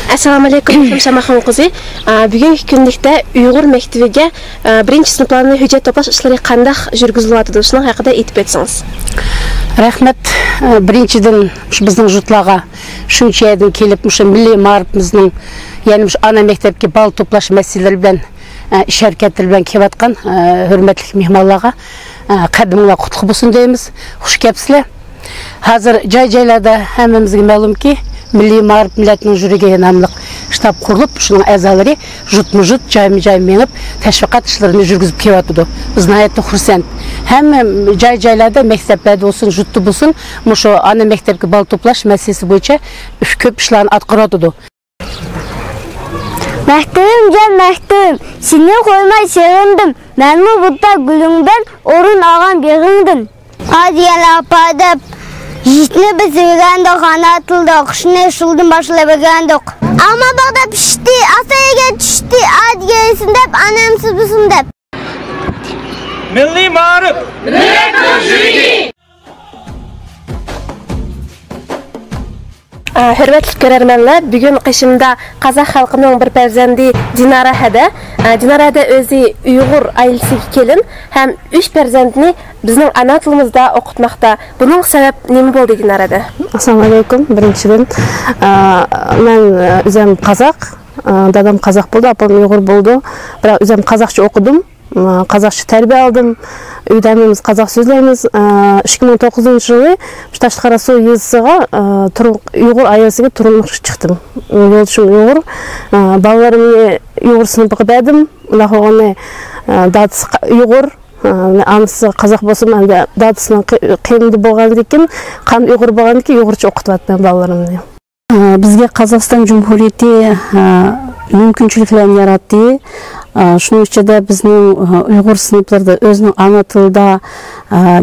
ئەسسالامۇ ئەلەيكۇم، شاماخان قىزى. ئا، بۈگۈنكى كۈنلۈكتە ئۇيغۇر مەكتىۋىگە، ئا، بىرىنچى سىنىپلارنى ھۆججەت توپلاش ئىشلىرى قانداق يۈرگۈزۈلۈۋاتىدۇ؟ شۇنىڭ ھەققىدە ئېيتىپ ئۆتسىڭىز. رەھمەت. ئا، بىرىنچىدىن، شۇ بىزنىڭ يۇرتلارغا شۇنچە يەردىن كېلىپ، مۇشۇ مىللىي مائارىپىمىزنىڭ، يەنى مۇشۇ ئانا مەكتەپكە بالا توپلاش مەسىلىلىرى بىلەن، ئا، ئىش ھەرىكەتلىرى بىلەن كېلىۋاتقان، ئا، ھۆرمەتلىك مېھمانلارغا، ئا، قەدىمىڭلار قۇتلۇق بولسۇن دەيمىز. خۇش كەپسىلەر. ھازىر جاي-جايلاردا ھەممىمىزگە مەلۇمكى، مىللىي مائارىپ مىللەتنىڭ يۈرىكى ناملىق شتاب قۇرۇلۇپ، شۇنىڭ ئەزالىرى يۇرتمۇ-يۇرت، جايمۇ-جاي مېڭىپ، تەشۋىقات ئىشلىرىنى يۈرگۈزۈپ كېلىۋاتىدۇ. بىز ناھايىتى خۇرسەن. ھەممە جاي-جايلاردا، مەكتەپلەردە بولسۇن، يۇرتتا بولسۇن، مۇشۇ ئانا مەكتەپكە بالا توپلاش مەسىلىسى بويىچە كۆپ ئىشلارنى ئاتقىرىۋاتىدۇ. مەكتىۋىم جان مەكتىۋىم، سېنى قويماي سېغىندىم، مەنمۇ بۇتتا گۈلۈڭدىن، ئورۇن ئالغان بېغىڭدىن. ئا دېگەن ئاپا دەپ، يىگىتنى بىز ئۆگەندۇق، ئانا تىلدا ئوقۇشنى شۇندىن باشلاپ ئۆگەندۇق. ئالما باغدا پىشتى، ئاسا يەرگە چۈشتى، ئا دېگەن يېسۇن دەپ، ئانام سىزبىسۇن دەپ. مىللىي مائارىپ، مىللەتنىڭ يۈرىكى. ئا، ھۆرمەتلىك كۆرەرمەنلەر، بۈگۈن قېشىمدا قازاق خەلقىنىڭ بىر پەرزەنتى دىنارا ھەدە. ئا، دىنارا ھەدە ئۆزى ئۇيغۇر ئائىلىسىگە كېلىن ھەم ئۈچ پەرزەنتنى بىزنىڭ ئانا تىلىمىزدا ئوقۇتماقتا. بۇنىڭ سەۋەب نېمە بولدى، دىنارا ھەدە؟ ئەسسالامۇ ئەلەيكۇم. بىرىنچىدىن، ئا، مەن، ئا، ئۆزۈم قازاق، ئا، دادام قازاق بولدى، ئاپام ئۇيغۇر بولدى. بىراق ئۆزۈم قازاقچە ئوقۇدۇم. قازاقچە تەربىيە ئالدىم. ئۆيدە ھەممىمىز قازاق سۆزلەيمىز. ئىككى مىڭ توققۇزىنچى يىلى شۇ تاشقارا سۇ يېزىسىغا، تۇر-، ئۇيغۇر ئائىلىسىگە تۇرمۇشقا چىقتىم. يولدىشىم ئۇيغۇر. بالىلىرىمنى ئۇيغۇر سىنىپىغا بەردىم. ئۇنداق بولغاننى، دادىسى قا-، ئۇيغۇر، ئانىسى قازاق بولسىمۇ، ئەمدى دادىسىنىڭ قېيىنىدا بولغاندىن كېيىن، قان ئۇيغۇر بولغاندىن كېيىن ئۇيغۇرچە ئوقۇتۇۋاتىمەن بالىلىرىمنى. بىزگە قازاقىستان جۇمھۇرىيىتى مۇمكىنچىلىكلەرنى ياراتتى. شۇنىڭ ئىچىدە بىزنىڭ ئۇيغۇر سىنىپلىرىدا ئۆزىنىڭ ئانا تىلىدا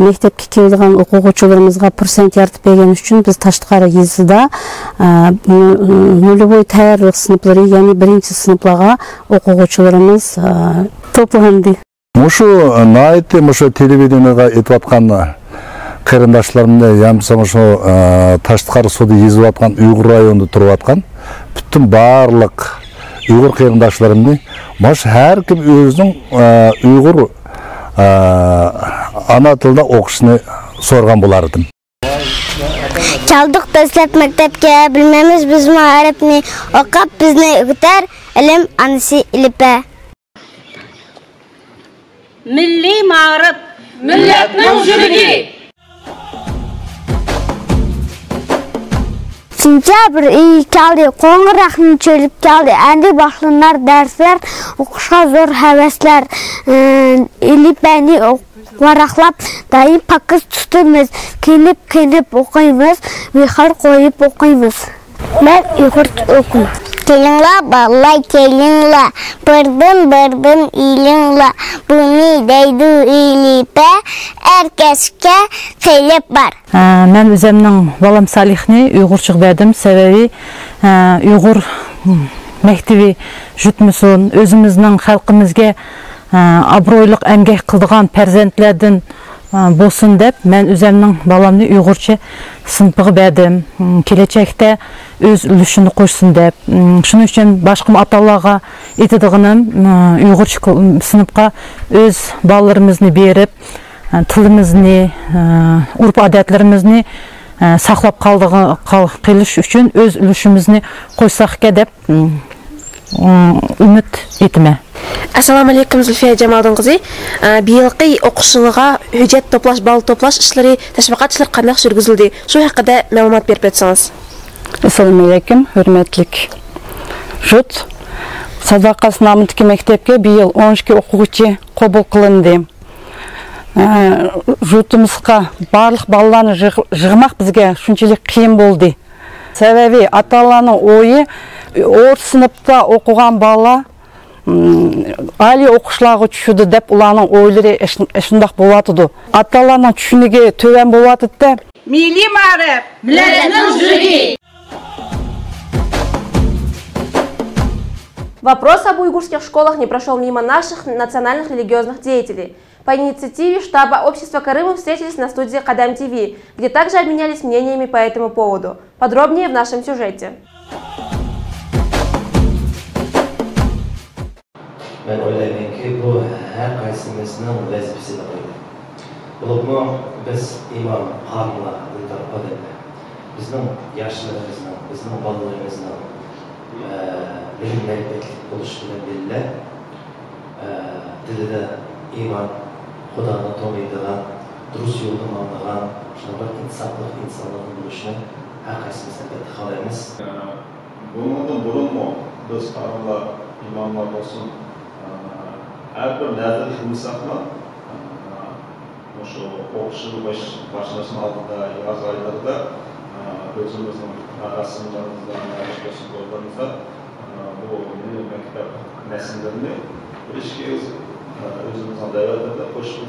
مەكتەپكە كېلىدىغان ئوقۇغۇچىلىرىمىزغا پۇرسەت يارىتىپ بەرگەنلىكى ئۈچۈن بىز تاشقارا يېزىدا نۇلېۋوي تەييارلىق سىنىپلىرى، يەنى بىرىنچى سىنىپلارغا ئوقۇغۇچىلىرىمىز توپلاندى. مۇشۇ ناھايىتى مۇشۇ تېلېۋىدېنىيەگە ئېيتىۋاتقان قېرىنداشلىرىمنى، يەنىسى مۇشۇ، ئە، تاشتىقار سۇدا يېزىۋاتقان ئۇيغۇر رايونىدا تۇرۇۋاتقان پۈتۈن بارلىق ئۇيغۇر قېرىنداشلىرىمنى، مۇشۇ ھەر كىم ئۆزىنىڭ، ئە، ئۇيغۇر، ئە، ئانا تىلىدا ئوقۇشنى سورىغان بولار ئىدىم. كەلدۇق دەسلەپ مەكتەپكە، بىلمەيمىز بىزمۇ ھەرپنى، ئوقۇپ بىزنى ئۆگىتەر ئىلىم ئانىسى ئېلىپە. مىللىي مائارىپ، مىللەتنىڭ يۈرىكى. سېنتيابىر ئېيى كەلدى، قوڭغۇراقنى چېلىپ كەلدى. ئەمدى باشلىنار دەرسلەر، ئوقۇشقا زور ھەۋەسلەر. ئېلىپەنى ۋاراقلاپ، دائىم پاكىز تۇتىمىز. قېنىپ-قېنىپ ئوقۇيمىز، ۋىخار قويۇپ ئوقۇيمىز. مەن ئۇيغۇرچە ئوقۇيمەن. كېلىڭلار بالىلار، كېلىڭلار، بىردىن-بىردىن ئېلىڭلار. بۇنى دەيدۇ ئېلىپە، ھەر كەسىپكە قېلىپ بار. ھە، مەن ئۆزۈمنىڭ بالام سالىھنى ئۇيغۇرچىغا بەردىم، سەۋەبى، ھە، ئۇيغۇر مەكتىۋى يۈتمىسۇن، ئۆزىمىزنىڭ خەلقىمىزگە، ھە، ئابرۇيلۇق ئەمگەك قىلىدىغان پەرزەنتلەردىن، ھە، بولسۇن دەپ، مەن ئۆزۈمنىڭ بالامنى ئۇيغۇرچە سىنىپىغا بەردىم. ھىم، كېلەچەكتە ئۆز ئۈلۈشىنى قوشسۇن دەپ. ھىم، شۇنىڭ ئۈچۈن باشقىمۇ ئاتا-ئانىلارغا ئېيتىدىغىنىم، ھە، ئۇيغۇرچە كىل-، سىنىپقا ئۆز بالىلىرىمىزنى بېرىپ، تىلىمىزنى، ئۇرپ-ئادەتلىرىمىزنى ساقلاپ قالدىغا-، قال-، قېلىش ئۈچۈن ئۆز ئۈلۈشىمىزنى قوشساقكەن دەپ، ئۈمىد ئېتىمەن. ئەسسالامۇئەلەيكۇم، زۇلفىيە جامالدىن قىزى. بىيىلقى ئوقۇش يىلىغا ھۆججەت توپلاش، بالا توپلاش ئىشلىرى، تەشۋىقات ئىشلىرى قانداق يۈرگۈزۈلدى؟ شۇ ھەققىدە مەلۇمات بېرىپ ئۆتسىڭىز. ئەسسالامۇئەلەيكۇم، ھۆرمەتلىك يۇرت. ساداقەت نامىدىكى مەكتەپكە بىيىل ئون ئىككى ئوقۇغۇچى قوبۇل قىلىندى. ئە، يۇرتىمىزغا بارلىق بالىلارنى يىغ-، يىغماق بىزگە شۇنچىلىك قىيىن بولدى. سەۋەبى، ئاتا-ئانىلارنىڭ ئويى، ئورتا سىنىپتا ئوقۇغان بالىلار، ئىم، ئالىي ئوقۇشلارغا چۈشىدۇ دەپ، ئۇلارنىڭ ئويلىرى ئەش-، ئەشۇنداق بولۇۋاتىدۇ. ئاتا-ئانىلارنىڭ چۈشىنىكى تۆۋەن بولۇۋاتىدۇ-دە. مىللىي مائارىپ، مىللەتنىڭ يۈرىكى. Вопрос об уйгурских школах не прошёл мимо наших национальных религиозных деятелей. По инициативе штаба общества Коры мы встретились на студии Кадам Т В, где также обменялись мнениями по этому поводу. Подробнее в нашем сюжете. مەن ئويلايمەنكى، بۇ ھەر قايسىمىزنىڭ ۋەزىپىسى دەپ ئويلايمەن. بولۇپمۇ بىز ئىمام، قارىلار، دىندار ئادەملەر بىزنىڭ ياشلىرىمىزنىڭ، بىزنىڭ بالىلىرىمىزنىڭ، ئە، بىلىم مەرىپەتلىك بولۇشى بىلەن بىللە، ئە، دىلىدا ئىمان، خۇدانى تونۇيدىغان، دۇرۇس يولدا ماڭىدىغان، شۇنداق ئىنساپلىق ئىنسانلارنىڭ بولۇشىنى ھەر قايسىمىز ئەلۋەتتە خالايمىز. بۇنىڭدىن بۇرۇنمۇ بىز قارىلار، ئىماملار بولسۇن، ئە، ھەر بىر نەزەردە قىلمىساقمۇ، ئە، مۇشۇ ئوقۇشنى باش-، باشلاشنىڭ ئالدىدا ياز ئايلىرىدا، ئە، ئۆزىمىزنىڭ مەراسىملىرىمىزدا، مەرىكە بولسۇن، تويلىرىمىزدا، ئە، بۇ مىللىي مەكتەپ مەسىلىلىرىنى بىر ئىككى يىل، ئە، ئۆزىمىزنىڭ دەۋەتلىرىدە قوشۇپ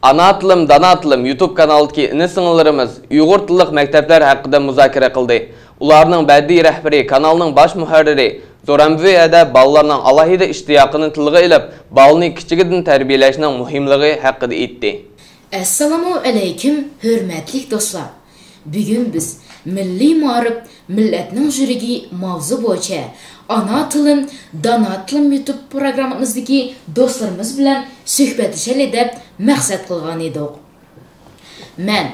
ئانا تىلىم، دانا تىلىم يۇتۇب كانالىدىكى ئىنى-سىڭىللىرىمىز ئۇيغۇر تىللىق مەكتەپلەر ھەققىدە مۇزاكىرە قىلدى. ئۇلارنىڭ بەدىئىي رەھبىرى، كانالنىڭ باش مۇھەررىرى زورەمبۇ ھەدە بالىلارنىڭ ئالاھىدە ئىشتىياقىنى تىلغا ئېلىپ، بالىنى كىچىكىدىن تەربىيەلەشنىڭ مۇھىملىقى ھەققىدە ئېيتتى. ئەسسالامۇ ئەلەيكۇم، ھۆرمەتلىك دوستلار! بۈگۈن بىز مىللىي مائارىپ، مىللەتنىڭ يۈرىكى ماۋزۇ بويىچە ئانا تىلىم، دانا تىلىم يۇتۇب پروگراممىمىزدىكى دوستلىرىمىز بىلەن سۆھبەتلىشەيلى دەپ مەقسەت قىلغانىدۇق. مەن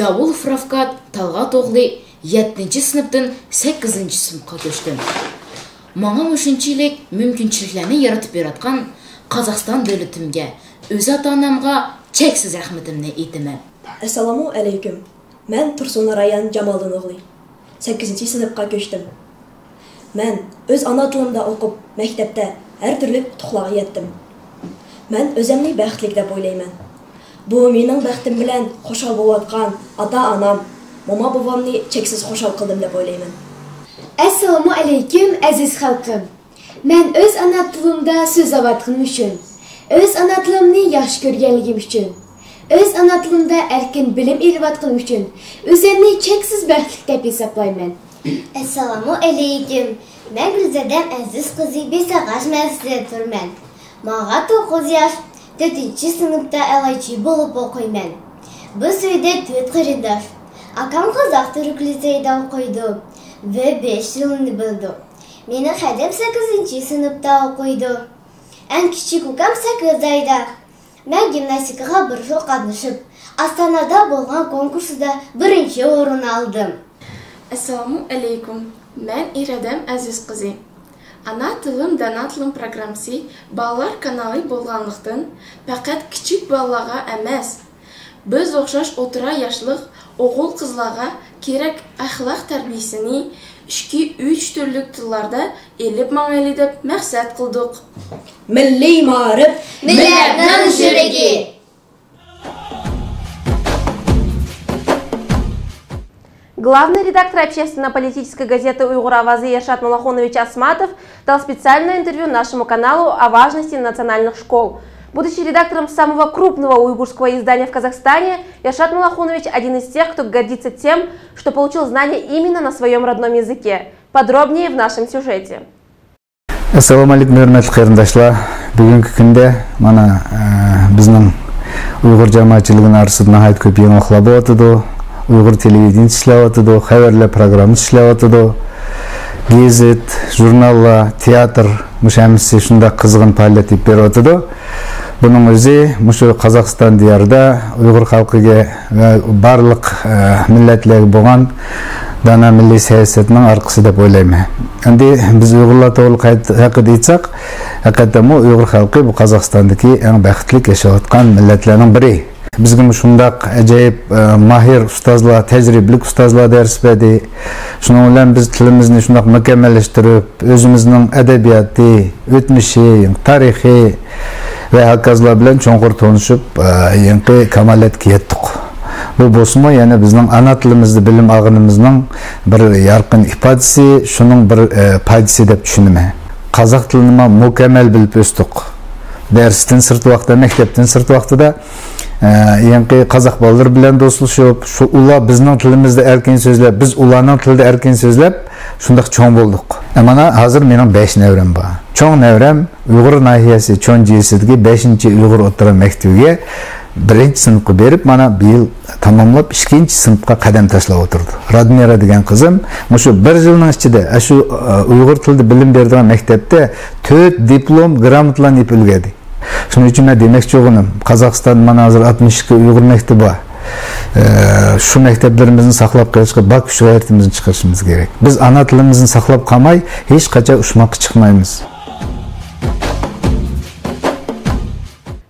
داۋۇل فراۋكات تالغات ئوغلى يەتتىنچى سىنىپتىن سەككىزىنچى سىنىپقا كۆچتۈم. ماڭا مۇشۇنچىلىك مۇمكىنچىلىكلەرنى يارىتىپ بېرىۋاتقان قازاقىستان دۆلىتىمگە، ئۆز ئاتا-ئانامغا چەكسىز رەھمىتىمنى ئېيتىمەن. ئەسسالامۇ ئەلەيكۇم. مەن تۇرسۇن رايان جامالدىن ئوغلى. سەككىزىنچى سىنىپقا كۆچتۈم. مەن ئۆز ئانا تىلىمدا ئوقۇپ، مەكتەپتە ھەر تۈرلۈك ئۇتۇقلارغا يەتتىم. مەن ئۆزۈمنى بەختلىك دەپ ئويلايمەن. بۇ مېنىڭ بەختىم بىلەن خۇشال بولۇۋاتقان ئاتا-ئانام، موما-بوۋامنى چەكسىز خۇشال قىلدىم دەپ ئويلايمەن. ئەسسالامۇ ئەلەيكۇم ئەزىز خەلقىم! مەن ئۆز ئانا تىلىمدا سۆزلەۋاتقىنىم ئۈچۈن، ئۆز ئانا تىلىمنى ياخشى كۆرگەنلىكىم ئۈچۈن، ئۆز ئانا تىلىمدا ئەركىن بىلىم ئېلىۋاتقىنىم ئۈچۈن ئۆزۈمنى چەكسىز بەختلىك دەپ ھېسابلايمەن. ئەسسالامۇ ئەلەيكۇم. مەن گۈلزەدەم ئەزىز قىزى بېسىقاش مەھەللىسىدە تۇرىمەن. ماڭا توققۇز ياش، تۆتىنچى سىنىپتا ئەلئايچى بولۇپ ئوقۇيمەن. بىز ئۆيدە تۆت قېرىنداش. ئاكام قازاق تۈرك لىسېيىدا ئوقۇيدۇ ۋە بەش تىلنى بىلىدۇ. مېنىڭ ھەدەم سەككىزىنچى سىنىپتا ئوقۇيدۇ. ئەڭ كىچىك ئۇكام سەككىز ئايدا. مەن گىمناستىكىغا بىر يىل قاتنىشىپ، ئاستانادا بولغان كونكۇرسىدا بىرىنچى ئورۇن ئالدىم. ئەسسالامۇ ئەلەيكۇم. مەن ئىرادەم ئەزىز قىزى. ئانا تىلىم دانا تىلىم پروگراممىسى بالىلار كانالى بولغانلىقتىن، پەقەت كىچىك بالىلارغا ئەمەس، بىز ئوخشاش ئوتتۇرا ياشلىق ئوغۇل-قىزلارغا كېرەك ئەخلاق تەربىيىسىنى ئىككى، ئۈچ تۈرلۈك تىللاردا ئېلىپ ماڭايلى دەپ مەقسەت قىلدۇق. مىللىي مائارىپ، مىللەتنىڭ يۈرىكى. Главный редактор общественно-политической газеты «Уйгур авазы» Ершат Муллахунович Асматов дал специальное интервью нашему каналу о важности национальных школ. Будучи редактором самого крупного уйгурского издания в Казахстане, Ершат Муллахунович один из тех, кто гордится тем, что получил знания именно на своем родном языке. Подробнее в нашем сюжете. ئەسسالامۇئەلەيكۇم، ھۆرمەتلىك قېرىنداشلار! بۈگۈنكى كۈندە مانا، ئە، بىزنىڭ ئۇيغۇر جامائەتچىلىكىنىڭ ئارىسىدا ناھايىتى كۆپ يېڭىلىقلار بولۇۋاتىدۇ. ئۇيغۇر تېلېۋىدېنىيەسى ئىشلەۋاتىدۇ، خەۋەرلەر پروگراممىسى ئىشلەۋاتىدۇ. گېزىت، ژۇرناللار، تىياتىر، مۇشۇ ھەممىسى شۇنداق قىزغىن پائالىيەت ئېلىپ بېرىۋاتىدۇ. بۇنىڭ ئۆزى مۇشۇ قازاقىستان دىيارىدا ئۇيغۇر خەلقىگە ۋە بارلىق، ئە، مىللەتلەرگە بولغان دانا مىللىي سىياسەتنىڭ ئارقىسى دەپ ئويلايمەن. ئەمدى بىز ئۇيغۇرلار توغرىلىق ھەققىدە ئېيتساق، ھەقىقەتەنمۇ ئۇيغۇر خەلقى بۇ قازاقىستاندىكى ئەڭ بەختلىك ياشاۋاتقان مىللەتلەرنىڭ بىرى. بىزگىمۇ شۇنداق ئاجايىپ، ئە، ماھىر ئۇستازلار، تەجرىبىلىك ئۇستازلار دەرس بەردى. شۇنىڭ بىلەن بىز تىلىمىزنى شۇنداق مۇكەممەللەشتۈرۈپ، ئۆزىمىزنىڭ ئەدەبىياتى، ئۆتمۈشى، تارىخى ۋە ھاكازلار بىلەن چوڭقۇر تونۇشۇپ، ئە، ھېلىقى كامالەتكە يەتتۇق. بۇ بولسىمۇ يەنە بىزنىڭ ئانا تىلىمىزدا بىلىم ئالغىنىمىزنىڭ بىر يارقىن ئىپادىسى، شۇنىڭ بىر، ئە، پايدىسى دەپ چۈشىنىمەن. قازاق تىلىنىمۇ مۇكەممەل بىلىپ ئۆستۇق. دەرستىن سىرت ۋاقىتتا، مەكتەپتىن سىرت ۋاقتىدا، ئە، يېڭىقى قازاق بالىلىرى بىلەن دوستلىشىپ، شۇ ئۇلار بىزنىڭ تىلىمىزدا ئەركىن سۆزلەپ، بىز ئۇلارنىڭ تىلىدا ئەركىن سۆزلەپ، شۇنداق چوڭ بولدۇق. مانا ھازىر مېنىڭ بەش نەۋرەم بار. چوڭ نەۋرەم ئۇيغۇر ناھىيەسى چونجىسىدىكى بەشىنچى ئۇيغۇر ئوتتۇرا مەكتىپىگە بىرىنچى سىنىپقا بېرىپ، مانا بىيىل تاماملاپ ئىككىنچى سىنىپقا قەدەم تاشلاپ ئولتۇرىدۇ. رادمىرا دېگەن قىزىم مۇشۇ بىر يىلنىڭ ئىچىدە ئاشۇ، ئە، ئۇيغۇر تىلىدا بىلىم بېرىدىغان مەكتەپتە تۆت دىپلوم، گرامماتلارنى ئېلىپ ئۈلگەردى. شۇنىڭ ئۈچۈن مەن دېمەكچى بولغىنىم، قازاقىستاندا مانا ھازىر ئاتمىش ئىككى ئۇيغۇر مەكتىپى بار. ئە، شۇ مەكتەپلىرىمىزنى ساقلاپ قېلىشقا بار كۈچ غەيرىتىمىزنى چىقىرىشىمىز كېرەك. بىز ئانا تىلىمىزنى ساقلاپ قالماي، ھېچقاچان ئۇچماققا چىقمايمىز.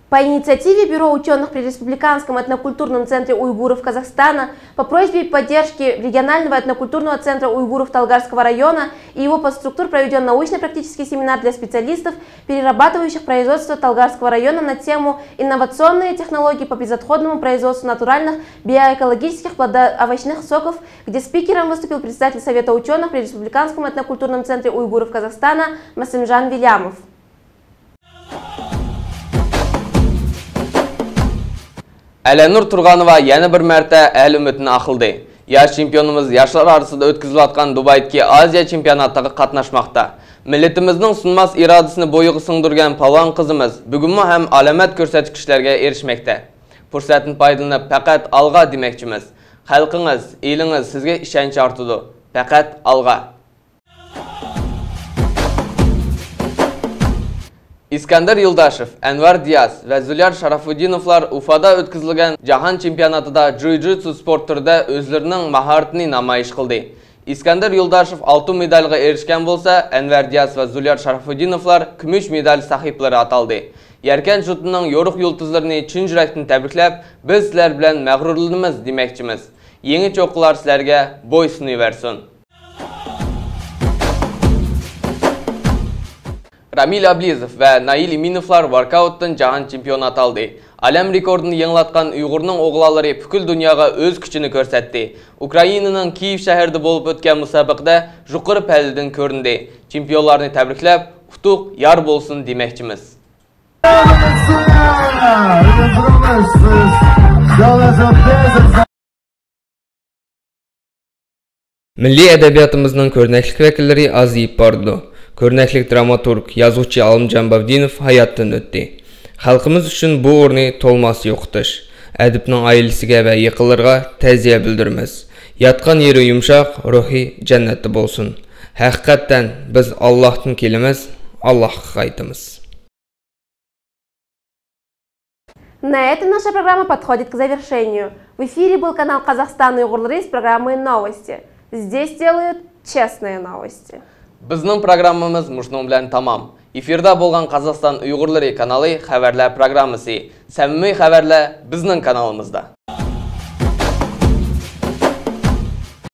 По инициативе Бюро учёных при Республиканском этнокультурном центре уйгуров Казахстана, по просьбе и поддержке Регионального этнокультурного центра уйгуров Талгарского района и его подструктур проведён научно-практический семинар для специалистов, перерабатывающих производство Талгарского района на тему «Инновационные технологии по безотходному производству натуральных биоэкологических плодоовощных соков», где спикером выступил председатель Совета учёных при Республиканском этнокультурном центре уйгуров Казахстана Масымжан Вилямов. ئەلەنۇر تۇرغانوۋا يەنە بىر مەرتە ئەل ئۈمىدىنى ئاقلىدى. ياش چېمپىيونىمىز ياشلار ئارىسىدا ئۆتكۈزۈلۈۋاتقان دۇبايدىكى ئازىيا چېمپىيوناتىغا قاتناشماقتا. مىللىتىمىزنىڭ سۇنماس ئىرادىسىنى بويىغا سىڭدۈرگەن پالۋان قىزىمىز بۈگۈنمۇ ھەم ئالامەت كۆرسەتكۈچلەرگە ئېرىشمەكتە. پۇرسەتتىن پايدىلىنىپ پەقەت ئالغا دېمەكچىمىز. خەلقىڭىز، ئېلىڭىز سىزگە ئىشەنچ ئارتىدۇ. پەقەت ئالغا. ئىسكەندەر يولداشېف، ئەنۋەر دىياز ۋە زۇليار شەرەفۇدىنوۋلار ئۇفادا ئۆتكۈزۈلگەن جاھان چېمپىيوناتىدا جۇجىتسۇ سپورت تۈرىدە ئۆزلىرىنىڭ ماھارىتىنى نامايىش قىلدى. ئىسكەندەر يولداشېف ئالتۇن مېدالغا ئېرىشكەن بولسا، ئەنۋەر دىياز ۋە زۇليار شەرەفۇدىنوۋلار كۈمۈش مېدال ساھىبلىرى ئاتالدى. يەركەنت جۇتىنىڭ يورۇق يۇلتۇزلىرىنى چىن يۈرەكتىن تەبرىكلەپ، بىز سىلەر بىلەن مەغرۇرلىنىمىز دېمەكچىمىز. يېڭى چوققىلار سىلەرگە بويسۇنۇۋەرسۇن! رامىل ئابلىزوف ۋە نائىل ئىمىنوۋلار ۋوركئاۋۇتتىن جاھان چېمپىيونى ئاتالدى. ئالەم رېكورتىنى يېڭىلاتقان ئۇيغۇرنىڭ ئوغلانلىرى پۈتكۈل دۇنياغا ئۆز كۈچىنى كۆرسەتتى. ئۇكرائىنانىڭ كىيېۋ شەھىرىدە بولۇپ ئۆتكەن مۇسابىقىدە يۇقىرى پەللىدىن كۆرۈندى. چېمپىيونلارنى تەبرىكلەپ، ئۇتۇق يار بولسۇن دېمەكچىمىز. مىللىي ئەدەبىياتىمىزنىڭ كۆرنەكلىك ۋەكىللىرى ئازىيىپ بارىدۇ. كۆرنەكلىك دراماتورگ، يازغۇچى ئالىمجان بابدىنوف ھاياتتىن ئۆتتى. خەلقىمىز ئۈچۈن بۇ ئورنى تولماس يوقىتىش. ئەدىبنىڭ ئائىلىسىگە ۋە يېقىنلىرىغا تەزىيە بىلدۈرىمىز. ياتقان يېرى يۇمشاق، روھى جەننەتتە بولسۇن. ھەقىقەتەن بىز ئاللاھتىن كېلىمىز، ئاللاھقا قايتىمىز. На этом наша программа подходит к завершению. В эфире был канал «Казахстан Уйгурлары» с программой «Новости». Здесь делают честные новости. بىزنىڭ پروگراممىمىز مۇشۇنىڭ بىلەن تامام. ئېفىردا بولغان قازاقىستان ئۇيغۇرلىرى كانالى خەۋەرلەر پروگراممىسى. سەمىمىي خەۋەرلەر بىزنىڭ كانالىمىزدا.